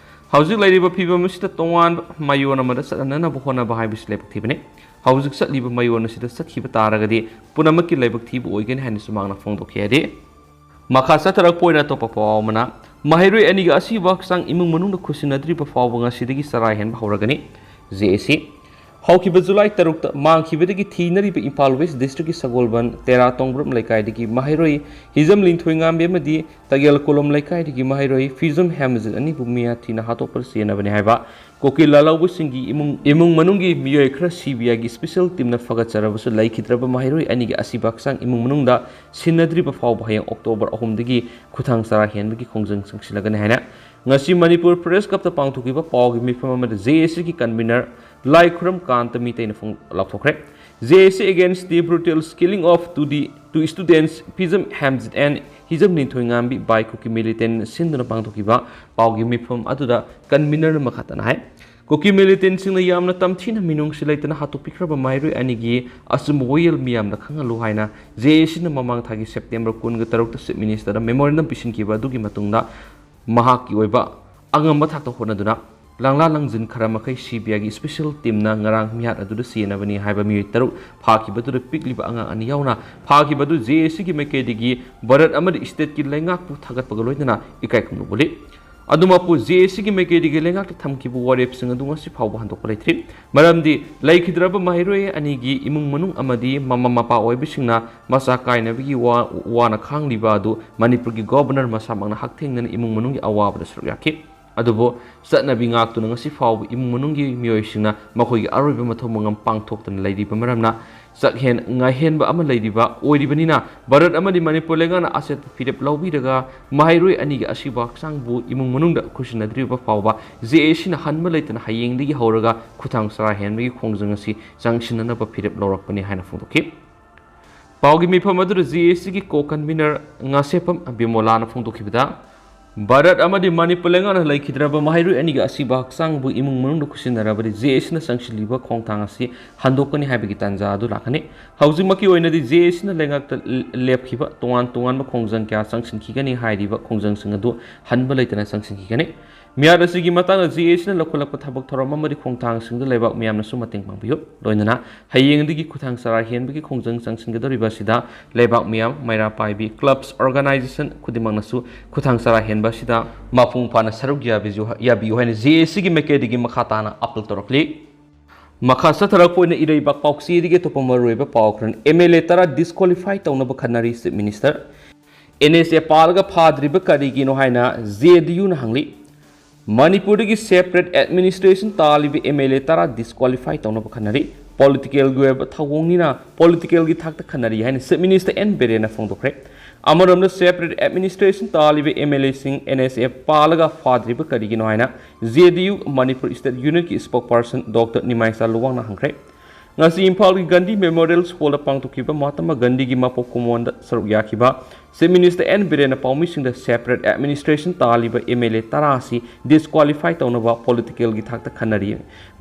ꯍꯧꯖꯤꯛ ꯂꯩꯔꯤꯕ ꯐꯤꯕꯝ ꯑꯁꯤꯗ ꯇꯣꯉꯥꯟꯕ ꯃꯥꯏꯑꯣꯟ ꯑꯃꯗ ꯆꯠꯍꯟꯅꯅꯕ ꯍꯣꯠꯅꯕ ꯍꯥꯏꯕꯁꯤ ꯂꯥꯏꯕꯛ ꯊꯤꯕꯅꯤ꯫ ꯍꯧꯖꯤꯛ ꯆꯠꯂꯤꯕ ꯃꯥꯏꯑꯣꯟ ꯑꯁꯤꯗ ꯆꯠꯈꯤꯕ ꯇꯥꯔꯒꯗꯤ ꯄꯨꯝꯅꯃꯛꯀꯤ ꯂꯥꯏꯕꯛ ꯊꯤꯕ ꯑꯣꯏꯒꯅꯤ ꯍꯥꯏꯅꯁꯨ ꯃꯍꯥꯛꯅ ꯐꯣꯡꯗꯣꯛꯈꯤ ꯍꯥꯏꯔꯤ꯫ ꯃꯈꯥ ꯆꯠꯊꯔꯛꯄ ꯑꯣꯏꯅ ꯑꯇꯣꯞꯄ ꯄꯥꯎ ꯑꯃꯅ, ꯃꯍꯩꯔꯣꯏ ꯑꯅꯤꯒꯤ ꯑꯁꯤꯕ ꯍꯛꯆꯥꯡ ꯏꯃꯨꯡ ꯃꯅꯨꯡꯗ ꯈꯨꯠꯁꯤꯟꯅꯗ꯭ꯔꯤꯕ ꯐꯥꯎꯕ ꯉꯁꯤꯗꯒꯤ ꯆꯔꯥ ꯍꯦꯟꯕ ꯍꯧꯔꯒꯅꯤ꯫ ꯖꯦ ꯑꯦ ꯁꯤ꯫ ꯍꯧꯈꯤꯕ ꯖꯨꯂꯥꯏ ꯇꯔꯨꯛꯇ ꯃꯥꯡꯈꯤꯕꯗꯒꯤ ꯊꯤꯅꯔꯤꯕ ꯏꯝꯐꯥꯜ ꯋꯦꯁ ꯗꯤꯁꯇ꯭ꯔꯤꯛꯀꯤ ꯁꯒꯣꯜꯕꯟ ꯇꯦꯔꯥ ꯇꯣꯡꯕ꯭ꯔꯝ ꯂꯩꯀꯥꯏꯗꯒꯤ ꯃꯍꯩꯔꯣꯏ ꯍꯤꯖꯝ ꯂꯤꯟꯊꯣꯏꯉꯥꯝꯕꯤ ꯑꯃꯗꯤ ꯇꯒꯦꯜ ꯀꯣꯂꯣꯝ ꯂꯩꯀꯥꯏꯗꯒꯤ ꯃꯍꯩꯔꯣꯏ ꯐꯤꯖꯝ ꯍꯦꯝꯖꯤꯠ ꯑꯅꯤꯕꯨ ꯃꯤꯌꯥ ꯊꯤꯅ ꯍꯥꯠꯇꯣꯛꯄꯗ ꯁꯤꯖꯤꯟꯅꯕꯅꯤ ꯍꯥꯏꯕ ꯀꯨꯀꯤ ꯂꯥꯜꯍꯧꯕꯁꯤꯡꯒꯤ ꯏꯃꯨꯡ, ꯏꯃꯨꯡ ꯃꯅꯨꯡꯒꯤ ꯃꯤꯑꯣꯏ ꯈꯔ ꯁꯤ ꯕꯤ ꯑꯥꯏꯒꯤ ꯁ꯭ꯄꯦꯁꯦꯜ ꯇꯤꯝꯅ ꯐꯒꯠꯆꯔꯕꯁꯨ, ꯂꯩꯈꯤꯗ꯭ꯔꯕ ꯃꯍꯩꯔꯣꯏ ꯑꯅꯤꯒꯤ ꯑꯁꯤꯕ ꯍꯛꯆꯥꯡ ꯏꯃꯨꯡ ꯃꯅꯨꯡꯗ ꯁꯤꯟꯅꯗ꯭ꯔꯤꯕ ꯐꯥꯎꯕ ꯍꯌꯦꯡ ꯑꯣꯛꯇꯣꯕꯔ ꯑꯍꯨꯝꯗꯒꯤ ꯈꯨꯊꯥꯡ ꯆꯔꯥ ꯍꯦꯟꯕꯒꯤ ꯈꯣꯡꯖꯪ ꯆꯪꯁꯤꯜꯂꯒꯅꯤ ꯍꯥꯏꯅ ꯉꯁꯤ ꯃꯅꯤꯄꯨꯔ ꯄ꯭ꯔꯦꯁ ꯀ꯭ꯂꯕꯇ ꯄꯥꯡꯊꯣꯛꯈꯤꯕ ꯄꯥꯎꯒꯤ ꯃꯤꯐꯝ ꯑꯃꯗ ꯖꯦ ꯑꯦ ꯁꯤꯒꯤ ꯀꯟꯚꯤꯅꯔ ꯂꯥꯏꯈꯨꯔꯝ ꯀꯥꯟꯇ ꯃꯤꯇꯩꯅ ꯐꯣꯡ-, ꯂꯥꯎꯊꯣꯛꯈ꯭ꯔꯦ꯫ J A C against the brutal killing of to the two students, Pijam Hamzit and Hijam Ninthoi Ngambi by Kuki militant ꯁꯤꯟꯗꯨꯅ ꯄꯥꯡꯊꯣꯛꯈꯤꯕ ꯄꯥꯎꯒꯤ ꯃꯤꯐꯝ ꯑꯗꯨꯗ ꯀꯟꯚꯤꯅꯔꯅ ꯃꯈꯥ ꯇꯥꯅ ꯍꯥꯏ, ꯀꯨꯀꯤ ꯃꯤꯂꯤꯇꯦꯟꯁꯤꯡꯅ ꯌꯥꯝꯅ ꯇꯝꯊꯤꯅ ꯃꯤꯅꯨꯡꯁꯤ ꯂꯩꯇꯅ ꯍꯥꯠꯇꯣꯛꯄꯤꯈ꯭ꯔꯕ ꯃꯍꯩꯔꯣꯏ ꯑꯅꯤꯒꯤ ꯑꯆꯨꯝꯕ ꯋꯥꯌꯦꯜ ꯃꯤꯌꯥꯝꯗ ꯈꯪꯍꯜꯂꯨ ꯍꯥꯏꯅ ꯖꯦ ꯑꯦ ꯁꯤꯅ ꯃꯃꯥꯡ ꯊꯥꯒꯤ ꯁꯦꯞꯇꯦꯝꯕꯔ ꯀꯨꯟꯒ ꯇꯔꯨꯛꯇ ꯆꯤꯐ ꯃꯤꯅꯤꯁꯇꯔꯗ ꯃꯦꯃꯣꯔꯦꯟꯗꯝ ꯄꯤꯁꯤꯟꯈꯤꯕ ꯑꯗꯨꯒꯤ ꯃꯇꯨꯡꯗ ꯃꯍꯥꯛꯀꯤ ꯑꯣꯏꯕ ꯑꯉꯝꯕ ꯊꯥꯛꯇ ꯍꯣꯠꯅꯗꯨꯅ ꯂꯥꯡꯂꯥ ꯂꯥꯡꯖꯤꯟ ꯈꯔ ꯃꯈꯩ ꯁꯤ ꯕꯤ ꯑꯥꯏꯒꯤ ꯁ꯭ꯄꯦꯁꯦꯜ ꯇꯤꯝꯅ ꯉꯔꯥꯡ ꯃꯤꯍꯥꯠ ꯑꯗꯨꯗ ꯁꯤꯖꯤꯟꯅꯕꯅꯤ ꯍꯥꯏꯕ ꯃꯤꯑꯣꯏ ꯇꯔꯨꯛ ꯐꯥꯈꯤꯕꯗꯨꯗ ꯄꯤꯛꯂꯤꯕ ꯑꯉꯥꯡ ꯑꯅꯤ ꯌꯥꯎꯅ ꯐꯥꯈꯤꯕ ꯑꯗꯨ ꯖꯦ ꯑꯦ ꯁꯤꯒꯤ ꯃꯥꯏꯀꯩꯗꯒꯤ ꯚꯥꯔꯠ ꯑꯃꯗꯤ ꯁ꯭ꯇꯦꯠꯀꯤ ꯂꯩꯉꯥꯛꯄꯨ ꯊꯥꯒꯠꯄꯒ ꯂꯣꯏꯅꯅ ꯏꯀꯥꯏ ꯈꯨꯝꯅꯕ ꯎꯠꯂꯤ꯫ ꯑꯗꯨꯃꯛꯄꯨ ꯖꯦ ꯑꯦ ꯁꯤꯒꯤ ꯃꯥꯏꯀꯩꯗꯒꯤ ꯂꯩꯉꯥꯛꯇ ꯊꯝꯈꯤꯕ ꯋꯥꯔꯦꯞꯁꯤꯡ ꯑꯗꯨ ꯉꯁꯤ ꯐꯥꯎꯕ ꯍꯟꯗꯣꯛꯄ ꯂꯩꯇ꯭ꯔꯤ꯫ ꯃꯔꯝꯗꯤ ꯂꯩꯈꯤꯗ꯭ꯔꯕ ꯃꯍꯩꯔꯣꯏ ꯑꯅꯤꯒꯤ ꯏꯃꯨꯡ ꯃꯅꯨꯡ ꯑꯃꯗꯤ ꯃꯃꯥ ꯃꯄꯥ ꯑꯣꯏꯕꯁꯤꯡꯅ ꯃꯆꯥ ꯀꯥꯏꯅꯕꯒꯤ ꯋꯥ-, ꯋꯥꯅ ꯈꯥꯡꯂꯤꯕ ꯑꯗꯨ ꯃꯅꯤꯄꯨꯔꯒꯤ ꯒꯣꯚꯔꯅꯔ ꯃꯁꯥꯃꯛꯅ ꯍꯛꯊꯦꯡꯅꯅ ꯏꯃꯨꯡ ꯃꯅꯨꯡꯒꯤ ꯑꯋꯥꯕꯗ ꯁꯔꯨꯛ ꯌꯥꯈꯤ꯫ ꯑꯗꯨꯕꯨ ꯆꯠꯅꯕꯤ ꯉꯥꯛꯇꯨꯅ ꯉꯁꯤ ꯐꯥꯎꯕ ꯏꯃꯨꯡ ꯃꯅꯨꯡꯒꯤ ꯃꯤꯑꯣꯏꯁꯤꯡꯅ ꯃꯈꯣꯏꯒꯤ ꯑꯔꯣꯏꯕ ꯃꯊꯧ ꯃꯉꯝ ꯄꯥꯡꯊꯣꯛꯇꯅ ꯂꯩꯔꯤꯕ ꯃꯔꯝꯅ ꯆꯥꯛꯍꯦꯟ ꯉꯥꯏꯍꯦꯟꯕ ꯑꯃ ꯂꯩꯔꯤꯕ ꯑꯣꯏꯔꯤꯕꯅꯤꯅ, ꯚꯥꯔꯠ ꯑꯃꯗꯤ ꯃꯅꯤꯄꯨꯔ ꯂꯩꯉꯥꯛꯅ ꯑꯆꯦꯠꯄ ꯐꯤꯔꯦꯞ ꯂꯧꯕꯤꯔꯒ ꯃꯍꯩꯔꯣꯏ ꯑꯅꯤꯒꯤ ꯑꯁꯤꯕ ꯍꯛꯆꯥꯡꯕꯨ ꯏꯃꯨꯡ ꯃꯅꯨꯡꯗ ꯈꯨꯠꯁꯤꯟꯅꯗ꯭ꯔꯤꯕ ꯐꯥꯎꯕ ꯖꯦ ꯑꯦ ꯁꯤꯅ ꯍꯟꯕ ꯂꯩꯇꯅ ꯍꯌꯦꯡꯗꯒꯤ ꯍꯧꯔꯒ ꯈꯨꯊꯥꯡ ꯆꯔꯥ ꯍꯦꯟꯕꯒꯤ ꯈꯣꯡꯖꯪ ꯑꯁꯤ ꯆꯪꯁꯤꯟꯅꯅꯕ ꯐꯤꯔꯦꯞ ꯂꯧꯔꯛꯄꯅꯤ ꯍꯥꯏꯅ ꯐꯣꯡꯗꯣꯛꯈꯤ꯫ ꯄꯥꯎꯒꯤ ꯃꯤꯐꯝ ꯑꯗꯨꯗ ꯖꯦ ꯑꯦ ꯁꯤꯒꯤ ꯀꯣ ꯀꯟꯚꯤꯅꯔ ꯉꯥꯁꯦꯐꯝ ꯕꯤꯃꯣꯂꯥꯅ ꯐꯣꯡꯗꯣꯛꯈꯤꯕꯗ, ꯚꯥꯔꯠ ꯑꯃꯗꯤ ꯃꯅꯤꯄꯨꯔ ꯂꯩꯉꯥꯛꯅ ꯂꯩꯈꯤꯗ꯭ꯔꯕ ꯃꯍꯩꯔꯣꯏ ꯑꯅꯤꯒꯤ ꯑꯁꯤꯕ ꯍꯛꯆꯥꯡꯕꯨ ꯏꯃꯨꯡ ꯃꯅꯨꯡꯗ ꯈꯨꯠꯁꯤꯟꯅꯔꯕꯗꯤ ꯖꯦ ꯑꯦ ꯁꯤꯅ ꯆꯪꯁꯤꯜꯂꯤꯕ ꯈꯣꯡꯊꯥꯡ ꯑꯁꯤ ꯍꯟꯗꯣꯛꯀꯅꯤ ꯍꯥꯏꯕꯒꯤ ꯇꯥꯟꯖꯥ ꯑꯗꯨ ꯂꯥꯛꯀꯅꯤ꯫ ꯍꯧꯖꯤꯛꯃꯛꯀꯤ ꯑꯣꯏꯅꯗꯤ ꯖꯦ ꯑꯦ ꯁꯤꯅ ꯂꯩꯉꯥꯛꯇ ꯂꯦꯞꯈꯤꯕ ꯇꯣꯉꯥꯟ ꯇꯣꯉꯥꯟꯕ ꯈꯣꯡꯖꯪ ꯀꯌꯥ ꯆꯪꯁꯤꯟꯈꯤꯒꯅꯤ ꯍꯥꯏꯔꯤꯕ ꯈꯣꯡꯖꯪꯁꯤꯡ ꯑꯗꯨ ꯍꯟꯕ ꯂꯩꯇꯅ ꯆꯪꯁꯤꯟꯈꯤꯒꯅꯤ꯫ ꯃꯤꯍꯥꯠ ꯑꯁꯤꯒꯤ ꯃꯇꯥꯡꯗ ꯖꯦ ꯑꯦ ꯁꯤꯅ ꯂꯧꯈꯠꯂꯛꯄ ꯊꯕꯛ ꯊꯧꯔꯝ ꯑꯃꯗꯤ ꯈꯣꯡꯊꯥꯡꯁꯤꯡꯗ ꯂꯩꯕꯥꯛ ꯃꯤꯌꯥꯝꯅꯁꯨ ꯃꯇꯦꯡ ꯄꯥꯡꯕꯤꯌꯨ꯫ ꯂꯣꯏꯅꯅ ꯍꯌꯦꯡꯗꯒꯤ ꯈꯨꯠꯊꯥꯡ ꯆꯔꯥ ꯍꯦꯟꯕꯒꯤ ꯈꯣꯡꯖꯪ ꯆꯪꯁꯤꯟꯒꯗꯧꯔꯤꯕ ꯑꯁꯤꯗ ꯂꯩꯕꯥꯛ ꯃꯤꯌꯥꯝ, ꯃꯩꯔꯥ ꯄꯥꯏꯕꯤ, clubs, organization ꯈꯨꯗꯤꯡꯃꯛꯅꯁꯨ ꯈꯨꯠꯊꯥꯡ ꯆꯔꯥ ꯍꯦꯟꯕ ꯑꯁꯤꯗ ꯃꯄꯨꯡ ꯐꯥꯅ ꯁꯔꯨꯛ ꯌꯥꯕꯤꯌꯨ, ꯌꯥꯕꯤꯌꯨ ꯍꯥꯏꯅ ꯖꯦ ꯑꯦ ꯁꯤꯒꯤ ꯃꯥꯏꯀꯩꯗꯒꯤ ꯃꯈꯥ ꯇꯥꯅ appeal ꯇꯧꯔꯛꯂꯤ꯫ ꯃꯈꯥ ꯆꯠꯊꯔꯛꯄ ꯑꯣꯏꯅ ꯏꯔꯩꯕꯥꯛ ꯄꯥꯎꯆꯦꯗꯒꯤ ꯑꯇꯣꯞꯄ ꯃꯔꯨꯑꯣꯏꯕ ꯄꯥꯎ ꯈꯔ꯫ ꯑꯦꯝ ꯑꯦꯜ ꯑꯦ ꯇꯔꯥ disqualify ꯇꯧꯅꯕ ꯈꯟꯅꯔꯤ Chief Minister꯫ And S A ꯄꯥꯜꯂꯒ ꯐꯥꯗ꯭ꯔꯤꯕ ꯀꯔꯤꯒꯤꯅꯣ ꯍꯥꯏꯅ ꯖꯦ ꯗꯤ ꯌꯨꯅ ꯍꯪꯂꯤ꯫ ꯃꯅꯤꯄꯨꯔꯗꯒꯤ separate administration ꯇꯥꯜꯂꯤꯕ ꯑꯦꯝ ꯑꯦꯜ ꯑꯦ ꯇꯔꯥ disqualify ꯇꯧꯅꯕ ꯈꯟꯅꯔꯤ꯫ Politicalꯒꯤ ꯑꯣꯏꯕ ꯊꯧꯑꯣꯡꯅꯤꯅ politicalꯒꯤ ꯊꯥꯛꯇ ꯈꯟꯅꯔꯤ ꯍꯥꯏꯅ Chief Minister ꯑꯦꯟ ꯕꯤꯔꯦꯟꯅ ꯐꯣꯡꯗꯣꯛꯈ꯭ꯔꯦ꯫ ꯑꯃꯔꯣꯝꯗ separate administration ꯇꯥꯜꯂꯤꯕ ꯑꯦꯝ ꯑꯦꯜ ꯑꯦꯁꯤꯡ ꯑꯦꯟ ꯑꯦꯁ ꯑꯦ ꯄꯥꯜꯂꯒ ꯐꯥꯗ꯭ꯔꯤꯕ ꯀꯔꯤꯒꯤꯅꯣ ꯍꯥꯏꯅ J D U Manipur State Unitꯀꯤ spokesperson Doctor ꯅꯤꯃꯥꯏꯆꯥ ꯂꯨꯋꯥꯡꯅ ꯍꯪꯈ꯭ꯔꯦ꯫ ꯉꯁꯤ ꯏꯝꯐꯥꯜꯒꯤ ꯒꯥꯟꯙꯤ Memorial Hallꯗ ꯄꯥꯡꯊꯣꯛꯈꯤꯕ ꯃꯍꯥꯇꯃꯥ ꯒꯥꯟꯙꯤꯒꯤ ꯃꯄꯣꯛ ꯀꯨꯝꯑꯣꯟꯗ ꯁꯔꯨꯛ ꯌꯥꯈꯤꯕ Chief Minister ꯑꯦꯟ ꯕꯤꯔꯦꯟꯅ ꯄꯥꯎꯃꯤꯁꯤꯡꯗ separate administration ꯇꯥꯜꯂꯤꯕ ꯑꯦꯝ ꯑꯦꯜ ꯑꯦ ꯇꯔꯥ ꯑꯁꯤ disqualify ꯇꯧꯅꯕ politicalꯒꯤ ꯊꯥꯛꯇ ꯈꯟꯅꯔꯤ꯫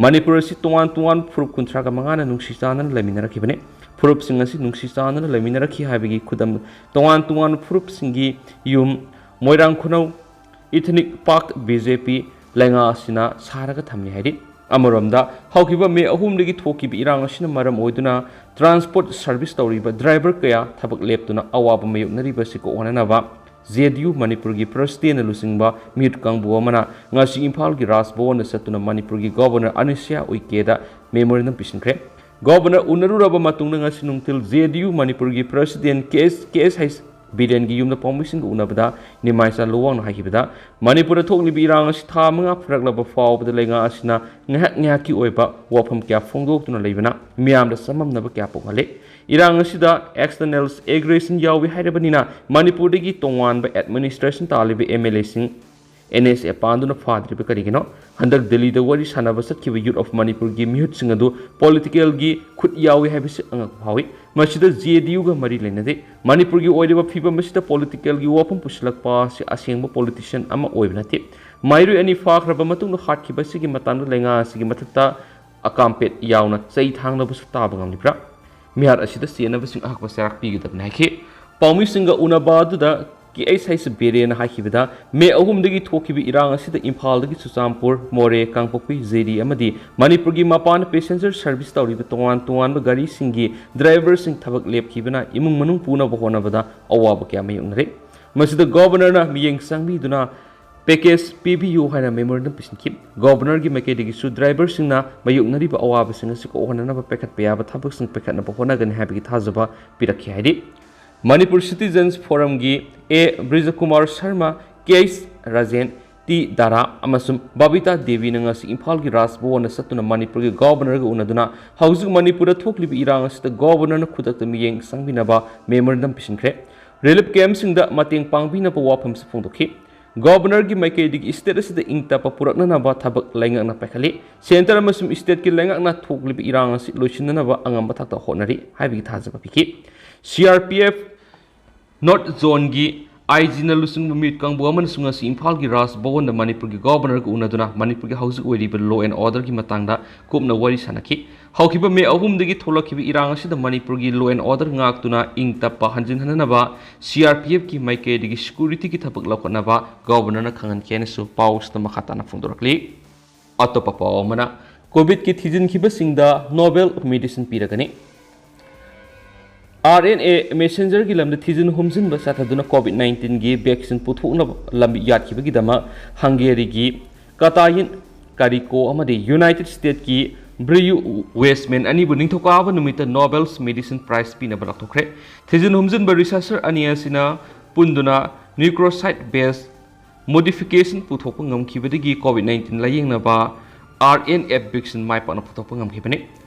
ꯃꯅꯤꯄꯨꯔ ꯑꯁꯤ ꯇꯣꯉꯥꯟ ꯇꯣꯉꯥꯟꯕ ꯐꯨꯔꯨꯞ ꯀꯨꯟꯊ꯭ꯔꯥꯒ ꯃꯉꯥꯅ ꯅꯨꯡꯁꯤ ꯆꯥꯟꯅꯅ ꯂꯩꯃꯤꯟꯅꯔꯛꯈꯤꯕꯅꯤ꯫ ꯐꯨꯔꯨꯞꯁꯤꯡ ꯑꯁꯤ ꯅꯨꯡꯁꯤ ꯆꯥꯟꯅꯅ ꯂꯩꯃꯤꯟꯅꯔꯛꯈꯤ ꯍꯥꯏꯕꯒꯤ ꯈꯨꯗꯝ ꯇꯣꯉꯥꯟ ꯇꯣꯉꯥꯟꯕ ꯐꯨꯔꯨꯞꯁꯤꯡꯒꯤ ꯌꯨꯝ, ꯃꯣꯏꯔꯥꯡ ꯈꯨꯅꯧ, Ethnic Park, ꯕꯤ ꯖꯦ ꯄꯤ ꯂꯩꯉꯥꯛ ꯑꯁꯤꯅ ꯁꯥꯔꯒ ꯊꯝꯂꯤ ꯍꯥꯏꯔꯤ꯫ ꯑꯃꯔꯣꯝꯗ, ꯍꯧꯈꯤꯕ ꯃꯦ ꯑꯍꯨꯝꯗꯒꯤ ꯊꯣꯛꯈꯤꯕ ꯏꯔꯥꯡ ꯑꯁꯤꯅ ꯃꯔꯝ ꯑꯣꯏꯗꯨꯅ transport service ꯇꯧꯔꯤꯕ driver ꯀꯌꯥ ꯊꯕꯛ ꯂꯦꯞꯇꯨꯅ ꯑꯋꯥꯕ ꯃꯥꯌꯣꯛꯅꯔꯤꯕ ꯑꯁꯤ ꯀꯣꯛꯍꯟꯅꯅꯕ ꯖꯦ ꯗꯤ ꯌꯨ ꯃꯅꯤꯄꯨꯔꯒꯤ ꯄ꯭ꯔꯁꯤꯗꯦꯟꯅ ꯂꯨꯆꯤꯡꯕ ꯃꯤꯍꯨꯠ ꯀꯥꯡꯕꯨ ꯑꯃꯅ ꯉꯁꯤ ꯏꯝꯐꯥꯜꯒꯤ ꯔꯥꯖ ꯚꯋꯟꯗ ꯆꯠꯇꯨꯅ ꯃꯅꯤꯄꯨꯔꯒꯤ Governor ꯑꯅꯨꯁꯨꯏꯌꯥ ꯎꯏꯀꯦꯗ memorandum ꯄꯤꯁꯤꯟꯈ꯭ꯔꯦ꯫ Governor ꯎꯅꯔꯨꯔꯕ ꯃꯇꯨꯡꯗ ꯉꯁꯤ ꯅꯨꯡꯊꯤꯜ ꯖꯦ ꯗꯤ ꯌꯨ ꯃꯅꯤꯄꯨꯔꯒꯤ ꯄ꯭ꯔꯁꯤꯗꯦꯟ ꯀꯦ ꯑꯦꯁ, ꯀꯦ ꯑꯦꯁ ꯍꯩꯁ ꯕꯤꯔꯦꯟꯒꯤ ꯌꯨꯝꯗ ꯄꯥꯎꯃꯤꯁꯤꯡꯒ ꯎꯅꯕꯗ ꯅꯤꯃꯥꯏꯆꯥ ꯂꯨꯋꯥꯡꯅ ꯍꯥꯏꯈꯤꯕꯗ, ꯃꯅꯤꯄꯨꯔꯗ ꯊꯣꯛꯂꯤꯕ ꯏꯔꯥꯡ ꯑꯁꯤ ꯊꯥ ꯃꯉꯥ ꯐꯥꯔꯛꯂꯕ ꯐꯥꯎꯕꯗ ꯂꯩꯉꯥꯛ ꯑꯁꯤꯅ ꯉꯥꯏꯍꯥꯛ ꯉꯥꯏꯍꯥꯛꯀꯤ ꯑꯣꯏꯕ ꯋꯥꯐꯝ ꯀꯌꯥ ꯐꯣꯡꯗꯣꯛꯇꯨꯅ ꯂꯩꯕꯅ ꯃꯤꯌꯥꯝꯗ ꯆꯃꯝꯅꯕ ꯀꯌꯥ ꯄꯣꯛꯍꯜꯂꯤ꯫ ꯏꯔꯥꯡ ꯑꯁꯤꯗ external aggression ꯌꯥꯎꯏ ꯍꯥꯏꯔꯕꯅꯤꯅ ꯃꯅꯤꯄꯨꯔꯗꯒꯤ ꯇꯣꯉꯥꯟꯕ administration ꯇꯥꯜꯂꯤꯕ ꯑꯦꯝ ꯑꯦꯜ ꯑꯦꯁꯤꯡ ꯑꯦꯟ ꯑꯦꯁ ꯑꯦ ꯄꯥꯟꯗꯨꯅ ꯐꯥꯗ꯭ꯔꯤꯕ ꯀꯔꯤꯒꯤꯅꯣ? ꯍꯟꯗꯛ ꯗꯦꯜꯂꯤꯗ ꯋꯥꯔꯤ ꯁꯥꯟꯅꯕ ꯆꯠꯈꯤꯕ Youth of Manipurꯒꯤ ꯃꯤꯍꯨꯠꯁꯤꯡ ꯑꯗꯨ politicalꯒꯤ ꯈꯨꯠ ꯌꯥꯎꯏ ꯍꯥꯏꯕꯁꯤ ꯑꯉꯛꯄ ꯐꯥꯎꯏ꯫ ꯃꯁꯤꯗ ꯖꯦ ꯗꯤ ꯌꯨꯒ ꯃꯔꯤ ꯂꯩꯅꯗꯦ꯫ ꯃꯅꯤꯄꯨꯔꯒꯤ ꯑꯣꯏꯔꯤꯕ ꯐꯤꯕꯝ ꯑꯁꯤꯗ politicalꯒꯤ ꯋꯥꯐꯝ ꯄꯨꯁꯤꯜꯂꯛꯄ ꯑꯁꯤ ꯑꯁꯦꯡꯕ politician ꯑꯃ ꯑꯣꯏꯕ ꯅꯠꯇꯦ꯫ ꯃꯍꯩꯔꯣꯏ ꯑꯅꯤ ꯐꯥꯈ꯭ꯔꯕ ꯃꯇꯨꯡꯗ ꯍꯥꯠꯈꯤꯕ ꯑꯁꯤꯒꯤ ꯃꯇꯥꯡꯗ ꯂꯩꯉꯥꯛ ꯑꯁꯤꯒꯤ ꯃꯊꯛꯇ ꯑꯀꯥꯝꯄꯦꯠ ꯌꯥꯎꯅ ꯆꯩ ꯊꯥꯡꯅꯕꯁꯨ ꯇꯥꯕ ꯉꯝꯂꯤꯕ꯭ꯔꯥ? ꯃꯤꯍꯥꯠ ꯑꯁꯤꯗ ꯆꯦꯟꯅꯕꯁꯤꯡ ꯑꯍꯛꯄ ꯆꯩꯔꯥꯛ ꯄꯤꯒꯗꯕꯅꯤ ꯍꯥꯏꯈꯤ꯫ ꯄꯥꯎꯃꯤꯁꯤꯡꯒ ꯎꯅꯕ ꯑꯗꯨꯗ ꯀꯦ ꯑꯩꯆ ꯍꯩꯆ ꯕꯦꯔꯦꯅ ꯍꯥꯏꯈꯤꯕꯗ, ꯃꯦ ꯑꯍꯨꯝꯗꯒꯤ ꯊꯣꯛꯈꯤꯕ ꯏꯔꯥꯡ ꯑꯁꯤꯗ ꯏꯝꯐꯥꯜꯗꯒꯤ ꯆꯨꯔꯆꯥꯟꯄꯨꯔ, ꯃꯣꯔꯦ, ꯀꯥꯡꯄꯣꯛꯄꯤ, ꯖꯤꯔꯤ ꯑꯃꯗꯤ ꯃꯅꯤꯄꯨꯔꯒꯤ ꯃꯄꯥꯟꯗ ꯄꯦꯁꯦꯟꯖꯔ ꯁꯔꯚꯤꯁ ꯇꯧꯔꯤꯕ ꯇꯣꯉꯥꯟ ꯇꯣꯉꯥꯟꯕ ꯒꯥꯔꯤꯁꯤꯡꯒꯤ ꯗ꯭ꯔꯥꯏꯚꯔꯁꯤꯡ ꯊꯕꯛ ꯂꯦꯞꯈꯤꯕꯅ ꯏꯃꯨꯡ ꯃꯅꯨꯡ ꯄꯨꯅꯕ ꯍꯣꯠꯅꯕꯗ ꯑꯋꯥꯕ ꯀꯌꯥ ꯃꯥꯌꯣꯛꯅꯔꯦ꯫ ꯃꯁꯤꯗ ꯒꯣꯕꯔꯅꯔꯅ ꯃꯤꯠꯌꯦꯡ ꯆꯪꯕꯤꯗꯨꯅ ꯄꯦꯀꯦꯖ ꯄꯤꯕꯤꯌꯨ ꯍꯥꯏꯅ ꯃꯦꯃꯣꯔꯦꯟꯗꯝ ꯄꯤꯁꯤꯟꯈꯤ꯫ ꯒꯣꯕꯔꯅꯔꯒꯤ ꯃꯥꯏꯀꯩꯗꯒꯤꯁꯨ ꯗ꯭ꯔꯥꯏꯚꯔꯁꯤꯡꯅ ꯃꯥꯌꯣꯛꯅꯔꯤꯕ ꯑꯋꯥꯕꯁꯤꯡ ꯑꯁꯤ ꯀꯣꯛꯍꯟꯅꯅꯕ ꯄꯥꯏꯈꯠꯄ ꯌꯥꯕ ꯊꯕꯛꯁꯤꯡ ꯄꯥꯏꯈꯠꯅꯕ ꯍꯣꯠꯅꯒꯅꯤ ꯍꯥꯏꯕꯒꯤ ꯊꯥꯖꯕ ꯄꯤꯔꯛꯈꯤ ꯍꯥꯏꯔꯤ꯫ ꯃꯅꯤꯄꯨꯔ ꯁꯤꯇꯤꯖꯟꯁ ꯐꯣꯔꯝꯒꯤ ꯑꯦ ꯕ꯭ꯔꯤꯖꯀꯨꯃꯥꯔ ꯁꯔꯃ, ꯀꯦ ꯑꯩꯆ ꯔꯥꯖꯦꯟ, ꯇꯤ ꯗꯥꯔꯥ ꯑꯃꯁꯨꯡ ꯕꯕꯤꯇꯥ ꯗꯦꯕꯤꯅ ꯉꯁꯤ ꯏꯝꯐꯥꯜꯒꯤ ꯔꯥꯖ ꯚꯋꯟꯗ ꯆꯠꯇꯨꯅ ꯃꯅꯤꯄꯨꯔꯒꯤ ꯒꯣꯕꯔꯅꯔꯒ ꯎꯅꯗꯨꯅ ꯍꯧꯖꯤꯛ ꯃꯅꯤꯄꯨꯔꯗ ꯊꯣꯛꯂꯤꯕ ꯏꯔꯥꯡ ꯑꯁꯤꯗ ꯒꯣꯕꯔꯅꯔꯅ ꯈꯨꯗꯛꯇ ꯃꯤꯠꯌꯦꯡ ꯆꯪꯕꯤꯅꯕ ꯃꯦꯃꯣꯔꯦꯟꯗꯝ ꯄꯤꯁꯤꯟꯈ꯭ꯔꯦ꯫ ꯔꯤꯂꯤꯐ ꯀꯦꯝꯞꯁꯤꯡꯗ ꯃꯇꯦꯡ ꯄꯥꯡꯕꯤꯅꯕ ꯋꯥꯐꯝꯁꯨ ꯐꯣꯡꯗꯣꯛꯈꯤ꯫ ꯒꯣꯕꯔꯅꯔꯒꯤ ꯃꯥꯏꯀꯩꯗꯒꯤ ꯁ꯭ꯇꯦꯠ ꯑꯁꯤꯗ ꯏꯪ ꯇꯞꯄ ꯄꯨꯔꯛꯅꯅꯕ ꯊꯕꯛ ꯂꯩꯉꯥꯛꯅ ꯄꯥꯏꯈꯠꯂꯤ꯫ ꯁꯦꯟꯇꯔ ꯑꯃꯁꯨꯡ ꯁ꯭ꯇꯦꯠꯀꯤ ꯂꯩꯉꯥꯛꯅ ꯊꯣꯛꯂꯤꯕ ꯏꯔꯥꯡ ꯑꯁꯤ ꯂꯣꯏꯁꯤꯟꯅꯅꯕ ꯑꯉꯝꯕ ꯊꯥꯛꯇ ꯍꯣꯠꯅꯔꯤ ꯍꯥꯏꯕꯒꯤ ꯊꯥꯖꯕ ꯄꯤꯈꯤ꯫ C R P F north ꯖꯣꯟꯒꯤ ꯑꯥꯏ ꯖꯤꯅ ꯂꯨꯆꯤꯡꯕ ꯃꯤꯑꯣꯏ ꯀꯥꯡꯕꯨ ꯑꯃꯅꯁꯨ ꯉꯁꯤ ꯏꯝꯐꯥꯜꯒꯤ ꯔꯥꯖ ꯚꯋꯟꯗ ꯃꯅꯤꯄꯨꯔꯒꯤ ꯒꯣꯕꯔꯅꯔꯒ ꯎꯅꯗꯨꯅ ꯃꯅꯤꯄꯨꯔꯒꯤ ꯍꯧꯖꯤꯛ ꯑꯣꯏꯔꯤꯕ ꯂꯣ ꯑꯦꯟ ꯑꯣꯔꯗꯔꯒꯤ ꯃꯇꯥꯡꯗ ꯀꯨꯞꯅ ꯋꯥꯔꯤ ꯁꯥꯅꯈꯤ꯫ ꯍꯧꯈꯤꯕ ꯃꯦ ꯑꯍꯨꯝꯗꯒꯤ ꯊꯣꯛꯂꯛꯈꯤꯕ ꯏꯔꯥꯡ ꯑꯁꯤꯗ ꯃꯅꯤꯄꯨꯔꯒꯤ ꯂꯣ ꯑꯦꯟ ꯑꯣꯔꯗꯔ ꯉꯥꯛꯇꯨꯅ ꯏꯪ ꯇꯞꯄ ꯍꯟꯖꯤꯟꯍꯟꯅꯅꯕ ꯁꯤ ꯑꯥꯔ ꯄꯤ ꯑꯦꯐꯀꯤ ꯃꯥꯏꯀꯩꯗꯒꯤ ꯁꯦꯀ꯭ꯌꯨꯔꯤꯇꯤꯒꯤ ꯊꯕꯛ ꯂꯧꯈꯠꯅꯕ ꯒꯣꯕꯔꯅꯔꯅ ꯈꯪꯍꯟꯈꯤ ꯍꯥꯏꯅꯁꯨ ꯄꯥꯎ ꯑꯁꯤꯗ ꯃꯈꯥ ꯇꯥꯅ ꯐꯣꯡꯗꯣꯔꯛꯂꯤ꯫ ꯑꯇꯣꯞꯄ ꯄꯥꯎ ꯑꯃꯅ, ꯀꯣꯚꯤꯗꯀꯤ ꯊꯤꯖꯤꯟꯈꯤꯕꯁꯤꯡꯗ ꯅꯣꯕꯦꯜ ꯃꯦꯗꯤꯁꯤꯟ ꯄꯤꯔꯒꯅꯤ꯫ ꯑꯥꯔ ꯑꯦꯟ ꯑꯦ ꯃꯦꯁꯦꯟꯖꯔꯒꯤ ꯂꯝꯗ ꯊꯤꯖꯤꯟ ꯍꯨꯝꯖꯤꯟꯕ ꯆꯠꯊꯗꯨꯅ ꯀꯣꯚꯤꯗ ꯅꯥꯏꯟꯇꯤꯟꯒꯤ ꯚꯦꯛꯁꯤꯟ ꯄꯨꯊꯣꯛꯅꯕ ꯂꯝꯕꯤ ꯌꯥꯠꯈꯤꯕꯒꯤꯗꯃꯛ ꯍꯪꯒꯦꯔꯤꯒꯤ ꯀꯇꯥꯌꯤꯟ ꯀꯥꯔꯤꯀꯣ ꯑꯃꯗꯤ ꯌꯨꯅꯥꯏꯇꯦꯗ ꯁ꯭ꯇꯦꯠꯀꯤ ꯕ꯭ꯔꯤꯌꯨ ꯋꯦꯁꯃꯦꯟ ꯑꯅꯤꯕꯨ ꯅꯤꯡꯊꯧꯀꯥꯕ ꯅꯨꯃꯤꯠꯇ ꯅꯣꯕꯦꯜ ꯃꯦꯗꯤꯁꯤꯟ ꯄ꯭ꯔꯥꯏꯖ ꯄꯤꯅꯕ ꯂꯥꯎꯊꯣꯛꯈ꯭ꯔꯦ꯫ ꯊꯤꯖꯤꯟ ꯍꯨꯝꯖꯤꯟꯕ ꯔꯤꯁꯔꯆꯔ ꯑꯅꯤ ꯑꯁꯤꯅ ꯄꯨꯟꯗꯨꯅ ꯅ꯭ꯌꯨꯀ꯭ꯔꯣꯁꯥꯏꯠ ꯕꯦꯁ ꯃꯣꯗꯤꯐꯤꯀꯦꯁꯟ ꯄꯨꯊꯣꯛꯄ ꯉꯝꯈꯤꯕꯗꯒꯤ ꯀꯣꯚꯤꯗ ꯅꯥꯏꯟꯇꯤꯟ ꯂꯥꯌꯦꯡꯅꯕ ꯑꯥꯔ ꯑꯦꯟ ꯑꯦ ꯚꯦꯛꯁꯤꯟ ꯃꯥꯏ ꯄꯥꯛꯅ ꯄꯨꯊꯣꯛꯄ ꯉꯝꯈꯤꯕꯅꯤ꯫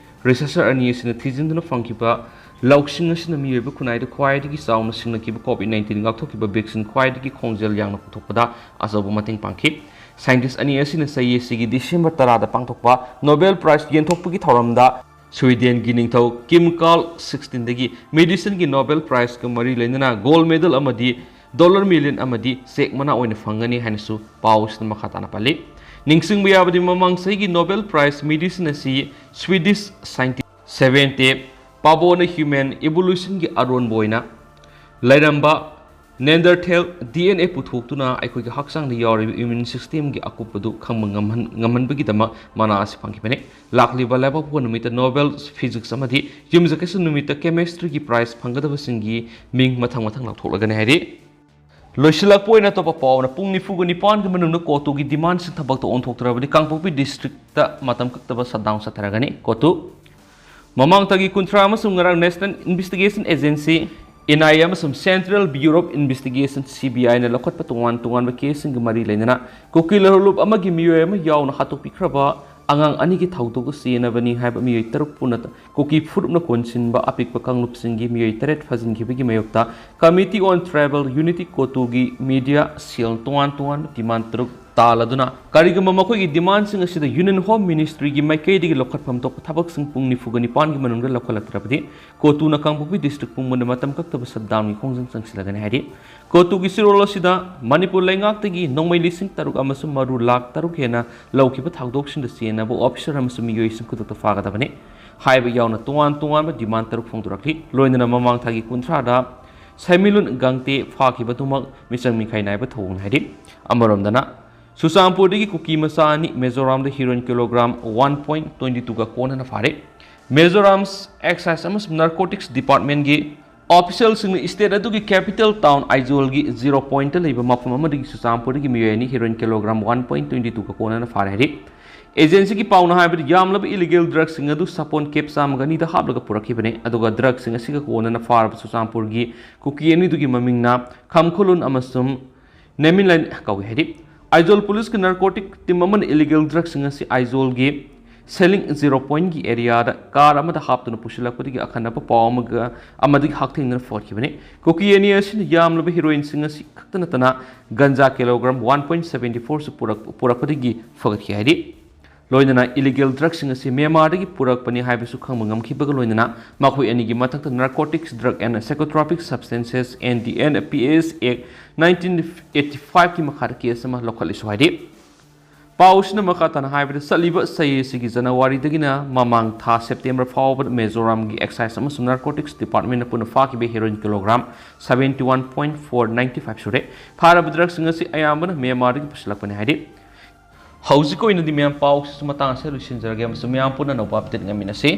ꯔꯤꯁꯔꯆꯔ ꯑꯅꯤ ꯑꯁꯤꯅ ꯊꯤꯖꯤꯟꯗꯨꯅ ꯐꯪꯈꯤꯕ ꯂꯧꯁꯤꯡ ꯑꯁꯤꯅ ꯃꯤꯑꯣꯏꯕ ꯈꯨꯟꯅꯥꯏꯗ ꯈ꯭ꯋꯥꯏꯗꯒꯤ ꯆꯥꯎꯅ ꯁꯤꯡꯅꯈꯤꯕ ꯀꯣꯚꯤꯗ ꯅꯥꯏꯟꯇꯤꯟ ꯉꯥꯛꯊꯣꯛꯈꯤꯕ ꯚꯦꯛꯁꯤꯟ ꯈ꯭ꯋꯥꯏꯗꯒꯤ ꯈꯣꯡꯖꯦꯜ ꯌꯥꯡꯅ ꯄꯨꯊꯣꯛꯄꯗ ꯑꯆꯧꯕ ꯃꯇꯦꯡ ꯄꯥꯡꯈꯤ꯫ ꯁꯥꯏꯟꯇꯤꯁ ꯑꯅꯤ ꯑꯁꯤꯅ ꯆꯍꯤ ꯑꯁꯤꯒꯤ ꯗꯤꯁꯦꯝꯕꯔ ꯇꯔꯥꯗ ꯄꯥꯡꯊꯣꯛꯄ ꯅꯣꯕꯦꯜ ꯄ꯭ꯔꯥꯏꯖ ꯌꯦꯟꯊꯣꯛꯄꯒꯤ ꯊꯧꯔꯝꯗ ꯁ꯭ꯋꯤꯗꯦꯟꯒꯤ ꯅꯤꯡꯊꯧ ꯀꯤꯝ ꯀꯥꯔꯜ ꯁꯤꯛꯁꯇꯤꯟꯗꯒꯤ ꯃꯦꯗꯤꯁꯤꯟꯒꯤ ꯅꯣꯕꯦꯜ ꯄ꯭ꯔꯥꯏꯖꯀ ꯃꯔꯤ ꯂꯩꯅꯅ ꯒꯣꯜꯗ ꯃꯦꯗꯜ ꯑꯃꯗꯤ ꯗꯣꯂꯔ ꯃꯤꯂꯤꯌꯟ ꯑꯃꯗꯤ ꯆꯦꯛ ꯃꯅꯥ ꯑꯣꯏꯅ ꯐꯪꯒꯅꯤ ꯍꯥꯏꯅꯁꯨ ꯄꯥꯎ ꯑꯁꯤꯗ ꯃꯈꯥ ꯇꯥꯅ ꯄꯜꯂꯤ꯫ ꯅꯤꯡꯁꯤꯡꯕ ꯌꯥꯕꯗꯤ, ꯃꯃꯥꯡ ꯆꯍꯤꯒꯤ ꯅꯣꯕꯦꯜ ꯄ꯭ꯔꯥꯏꯖ ꯃꯦꯗꯤꯁꯤꯟ ꯑꯁꯤ ꯁ꯭ꯋꯤꯗꯤꯁ ꯁꯥꯏꯟꯇꯤꯁ ꯁꯦꯚꯦꯟꯇꯦ ꯄꯥꯕꯣꯅ ꯍ꯭ꯌꯨꯃꯦꯟ ꯏꯚꯣꯂꯨꯁꯟꯒꯤ ꯑꯔꯣꯟꯕ ꯑꯣꯏꯅ ꯂꯩꯔꯝꯕ Neanderthal D N A ꯄꯨꯊꯣꯛꯇꯨꯅ ꯑꯩꯈꯣꯏꯒꯤ ꯍꯛꯆꯥꯡꯗ ꯌꯥꯎꯔꯤꯕ immune systemꯒꯤ ꯑꯀꯨꯞꯄꯗꯨ ꯈꯪꯕ ꯉꯝꯍꯟ-, ꯉꯝꯍꯟꯕꯒꯤꯗꯃꯛ ꯃꯅꯥ ꯑꯁꯤ ꯐꯪꯈꯤꯕꯅꯤ꯫ ꯂꯥꯛꯂꯤꯕ ꯂꯩꯕꯥꯛꯄꯣꯛꯄ ꯅꯨꯃꯤꯠꯇ Nobel Physics ꯑꯃꯗꯤ ꯌꯨꯝꯁꯀꯩꯁ ꯅꯨꯃꯤꯠꯇ chemistryꯒꯤ prize ꯐꯪꯒꯗꯕꯁꯤꯡꯒꯤ ꯃꯤꯡ ꯃꯊꯪ ꯃꯊꯪ ꯂꯥꯎꯊꯣꯛꯂꯒꯅꯤ ꯍꯥꯏꯔꯤ꯫ ꯂꯣꯏꯁꯤꯜꯂꯛꯄ ꯑꯣꯏꯅ ꯑꯇꯣꯞꯄ ꯄꯥꯎ ꯑꯃꯅ, ꯄꯨꯡ ꯅꯤꯐꯨꯒ ꯅꯤꯄꯥꯟꯒꯤ ꯃꯅꯨꯡꯗ ꯀꯣꯇꯨꯒꯤ demandꯁꯤꯡ ꯊꯕꯛꯇ ꯑꯣꯟꯊꯣꯛꯇ꯭ꯔꯕꯗꯤ ꯀꯥꯡꯄꯣꯛꯄꯤ districtꯇ ꯃꯇꯝ ꯀꯛꯇꯕ shutdown ꯆꯠꯊꯔꯒꯅꯤ꯫ ꯀꯣꯇꯨ꯫ ꯃꯃꯥꯡ ꯊꯥꯒꯤ ꯀꯨꯟꯊ꯭ꯔꯥ ꯑꯃꯁꯨꯡ ꯉꯔꯥꯡ National Investigation Agency, N I A, ꯑꯃꯁꯨꯡ Central Bureau of Investigation, C B Iꯅ ꯂꯧꯈꯠꯄ ꯇꯣꯉꯥꯟ ꯇꯣꯉꯥꯟꯕ caseꯁꯤꯡꯒ ꯃꯔꯤ ꯂꯩꯅꯅ ꯀꯨꯀꯤ ꯂꯂꯣꯟꯂꯨꯞ ꯑꯃꯒꯤ ꯃꯤꯑꯣꯏ ꯑꯃ ꯌꯥꯎꯅ ꯍꯥꯠꯇꯣꯛꯄꯤꯈ꯭ꯔꯕ ꯑꯉꯥꯡ ꯑꯅꯤꯒꯤ ꯊꯧꯗꯣꯛꯇ ꯆꯦꯟꯅꯕꯅꯤ ꯍꯥꯏꯕ ꯃꯤꯑꯣꯏ ꯇꯔꯨꯛ ꯄꯨꯟꯅ ꯀꯨꯀꯤ ꯐꯨꯔꯨꯞꯅ ꯀꯣꯟꯁꯤꯟꯕ ꯑꯄꯤꯛꯄ ꯀꯥꯡꯂꯨꯞꯁꯤꯡꯒꯤ ꯃꯤꯑꯣꯏ ꯇꯔꯦꯠ ꯐꯥꯖꯤꯟꯈꯤꯕꯒꯤ ꯃꯥꯌꯣꯛꯇ Committee on Tribal Unity ꯀꯣꯇꯨꯒꯤ media cell ꯇꯣꯉꯥꯟ ꯇꯣꯉꯥꯟꯕ demand ꯇꯔꯨꯛ ꯇꯥꯜꯂꯗꯨꯅ, ꯀꯔꯤꯒꯨꯝꯕ ꯃꯈꯣꯏꯒꯤ demandꯁꯤꯡ ꯑꯁꯤꯗ Union Home Ministryꯒꯤ ꯃꯥꯏꯀꯩꯗꯒꯤ ꯂꯧꯈꯠꯐꯝ ꯊꯣꯛꯄ ꯊꯕꯛꯁꯤꯡ ꯄꯨꯡ ꯅꯤꯐꯨꯒ ꯅꯤꯄꯥꯟꯒꯤ ꯃꯅꯨꯡꯗ ꯂꯧꯈꯠꯂꯛꯇ꯭ꯔꯕꯗꯤ, ꯀꯣꯇꯨꯅ ꯀꯥꯡꯄꯣꯛꯄꯤ district ꯄꯨꯝꯕꯗ ꯃꯇꯝ ꯀꯛꯇꯕ shutdownꯒꯤ ꯈꯣꯡꯖꯪ ꯆꯪꯁꯤꯜꯂꯒꯅꯤ ꯍꯥꯏꯔꯤ꯫ ꯀꯣꯇꯨꯒꯤ ꯆꯦꯔꯣꯜ ꯑꯁꯤꯗ ꯃꯅꯤꯄꯨꯔ ꯂꯩꯉꯥꯛꯇꯒꯤ ꯅꯣꯡꯃꯩ ꯂꯤꯁꯤꯡ ꯇꯔꯨꯛ ꯑꯃꯁꯨꯡ ꯃꯔꯨ ꯂꯥꯈ ꯇꯔꯨꯛ ꯍꯦꯟꯅ ꯂꯧꯈꯤꯕ ꯊꯧꯗꯣꯛꯁꯤꯡꯗ ꯆꯦꯟꯅꯕ officer ꯑꯃꯁꯨꯡ ꯃꯤꯑꯣꯏꯁꯤꯡ ꯈꯨꯗꯛꯇ ꯐꯥꯒꯗꯕꯅꯤ꯫ ꯍꯥꯏꯕ ꯌꯥꯎꯅ ꯇꯣꯉꯥꯟ ꯇꯣꯉꯥꯟꯕ demand ꯇꯔꯨꯛ ꯐꯣꯡꯗꯣꯔꯛꯂꯤ꯫ ꯂꯣꯏꯅꯅ ꯃꯃꯥꯡ ꯊꯥꯒꯤ ꯀꯨꯟꯊ꯭ꯔꯥꯗ ꯁꯦꯃꯤꯂꯨꯟ ꯒꯥꯡꯇꯦ ꯐꯥꯈꯤꯕꯗꯨꯃꯛ ꯃꯤꯆꯪ ꯃꯤꯈꯥꯏ ꯅꯥꯏꯕ ꯊꯧꯑꯣꯡꯅꯤ ꯍꯥꯏꯔꯤ꯫ ꯑꯃꯔꯣꯝꯗꯅ, ꯆꯨꯔꯆꯥꯟꯄꯨꯔꯗꯒꯤ ꯀꯨꯀꯤ ꯃꯆꯥ ꯑꯅꯤ ꯃꯤꯖꯣꯔꯥꯝꯗ heroin kilogram one point twenty twoꯒ ꯀꯣꯟꯅꯅ ꯐꯥꯔꯦ꯫ ꯃꯤꯖꯣꯔꯥꯝ Excise ꯑꯃꯁꯨꯡ Narcotics Departmentꯀꯤ officialꯁꯤꯡꯅ state ꯑꯗꯨꯒꯤ capital town ꯑꯥꯏꯖꯣꯜꯒꯤ Zero Pointꯇ ꯂꯩꯕ ꯃꯐꯝ ꯑꯃꯗꯒꯤ ꯆꯨꯔꯆꯥꯟꯄꯨꯔꯗꯒꯤ ꯃꯤꯑꯣꯏ ꯑꯅꯤ heroin kilogram one point twenty twoꯒ ꯀꯣꯟꯅꯅ ꯐꯥꯔꯦ ꯍꯥꯏꯔꯤ꯫ Agencyꯒꯤ ꯄꯥꯎꯅ ꯍꯥꯏꯕꯗ, ꯌꯥꯝꯂꯕ illegal drugꯁꯤꯡ ꯑꯗꯨ ꯁꯥꯄꯣꯟ case ꯆꯥꯝꯃꯒ ꯑꯅꯤꯗ ꯍꯥꯞꯂꯒ ꯄꯨꯔꯛꯈꯤꯕꯅꯤ, ꯑꯗꯨꯒ drugꯁꯤꯡ ꯑꯁꯤꯒ ꯀꯣꯟꯅꯅ ꯐꯥꯔꯕ ꯆꯨꯔꯆꯥꯟꯄꯨꯔꯒꯤ ꯀꯨꯀꯤ ꯑꯅꯤꯗꯨꯒꯤ ꯃꯃꯤꯡꯅ ꯈꯝꯈꯨꯂꯨꯟ ꯑꯃꯁꯨꯡ ꯅꯦꯃꯤꯂꯟ ꯀꯧꯏ ꯍꯥꯏꯔꯤ꯫ ꯑꯥꯏꯖꯣꯜ policeꯀꯤ narcotic team ꯑꯃꯅ illegal drugꯁꯤꯡ ꯑꯁꯤ ꯑꯥꯏꯖꯣꯜꯒꯤ Selling Zero Pointꯀꯤ areaꯗ car ꯑꯃꯗ ꯍꯥꯞꯇꯨꯅ ꯄꯨꯁꯤꯜꯂꯛꯄꯗꯒꯤ ꯑꯈꯟꯅꯕ ꯄꯥꯎ ꯑꯃꯒ, ꯑꯃꯗꯒꯤ ꯍꯛꯊꯦꯡꯅꯅ ꯐꯒꯠꯈꯤꯕꯅꯤ꯫ ꯀꯨꯀꯤ ꯑꯅꯤ ꯑꯁꯤꯅ ꯌꯥꯝꯂꯕ heroinꯁꯤꯡ ꯑꯁꯤ ꯈꯛꯇ ꯅꯠꯇꯅ ganja kilogram one point seventy fourꯁꯨ ꯄꯨꯔꯛ-, ꯄꯨꯔꯛꯄꯗꯒꯤ ꯐꯒꯠꯈꯤ ꯍꯥꯏꯔꯤ꯫ ꯂꯣꯏꯅꯅ illegal drugꯁꯤꯡ ꯑꯁꯤ ꯃ꯭ꯌꯥꯟꯃꯥꯔꯗꯒꯤ ꯄꯨꯔꯛꯄꯅꯤ ꯍꯥꯏꯕꯁꯨ ꯈꯪꯕ ꯉꯝꯈꯤꯕꯒ ꯂꯣꯏꯅꯅ ꯃꯈꯣꯏ ꯑꯅꯤꯒꯤ ꯃꯊꯛꯇ Narcotics, Drug and Psychotropic Substances and the N P S Act nineteen eighty fiveꯀꯤ ꯃꯈꯥꯗ case ꯑꯃ ꯂꯧꯈꯠꯂꯤꯁꯨ ꯍꯥꯏꯔꯤ꯫ ꯄꯥꯎꯁꯤꯅ ꯃꯈꯥ ꯇꯥꯅ ꯍꯥꯏꯕꯗ, ꯆꯠꯂꯤꯕ ꯆꯍꯤ ꯑꯁꯤꯒꯤ ꯖꯅꯋꯥꯔꯤꯗꯒꯤꯅ ꯃꯃꯥꯡ ꯊꯥ ꯁꯦꯞꯇꯦꯝꯕꯔ ꯐꯥꯎꯕꯗ ꯃꯤꯖꯣꯔꯥꯝꯒꯤ Excise ꯑꯃꯁꯨꯡ Narcotics Department ꯅ ꯄꯨꯟꯅ ꯐꯥꯈꯤꯕ heroin kilogram seventy one point four nine five ꯁꯨꯔꯦ꯫ ꯐꯥꯔꯕ drugs ꯁꯤꯡ ꯑꯁꯤ ꯑꯌꯥꯝꯕꯅ ꯃ꯭ꯌꯥꯟꯃꯥꯔꯗꯒꯤ ꯄꯨꯁꯤꯜꯂꯛꯄꯅꯤ ꯍꯥꯏꯔꯤ꯫ ꯍꯧꯖꯤꯛꯀꯤ ꯑꯣꯏꯅꯗꯤ ꯃꯌꯥꯝ, ꯄꯥꯎꯁꯤꯁꯨ ꯃꯇꯥꯡ ꯑꯁꯤꯗ ꯂꯣꯏꯁꯤꯟꯖꯔꯒꯦ ꯑꯃꯁꯨꯡ ꯃꯌꯥꯝ ꯄꯨꯟꯅ ꯑꯅꯧꯕ update ꯉꯥꯏꯃꯤꯟꯅꯁꯤ꯫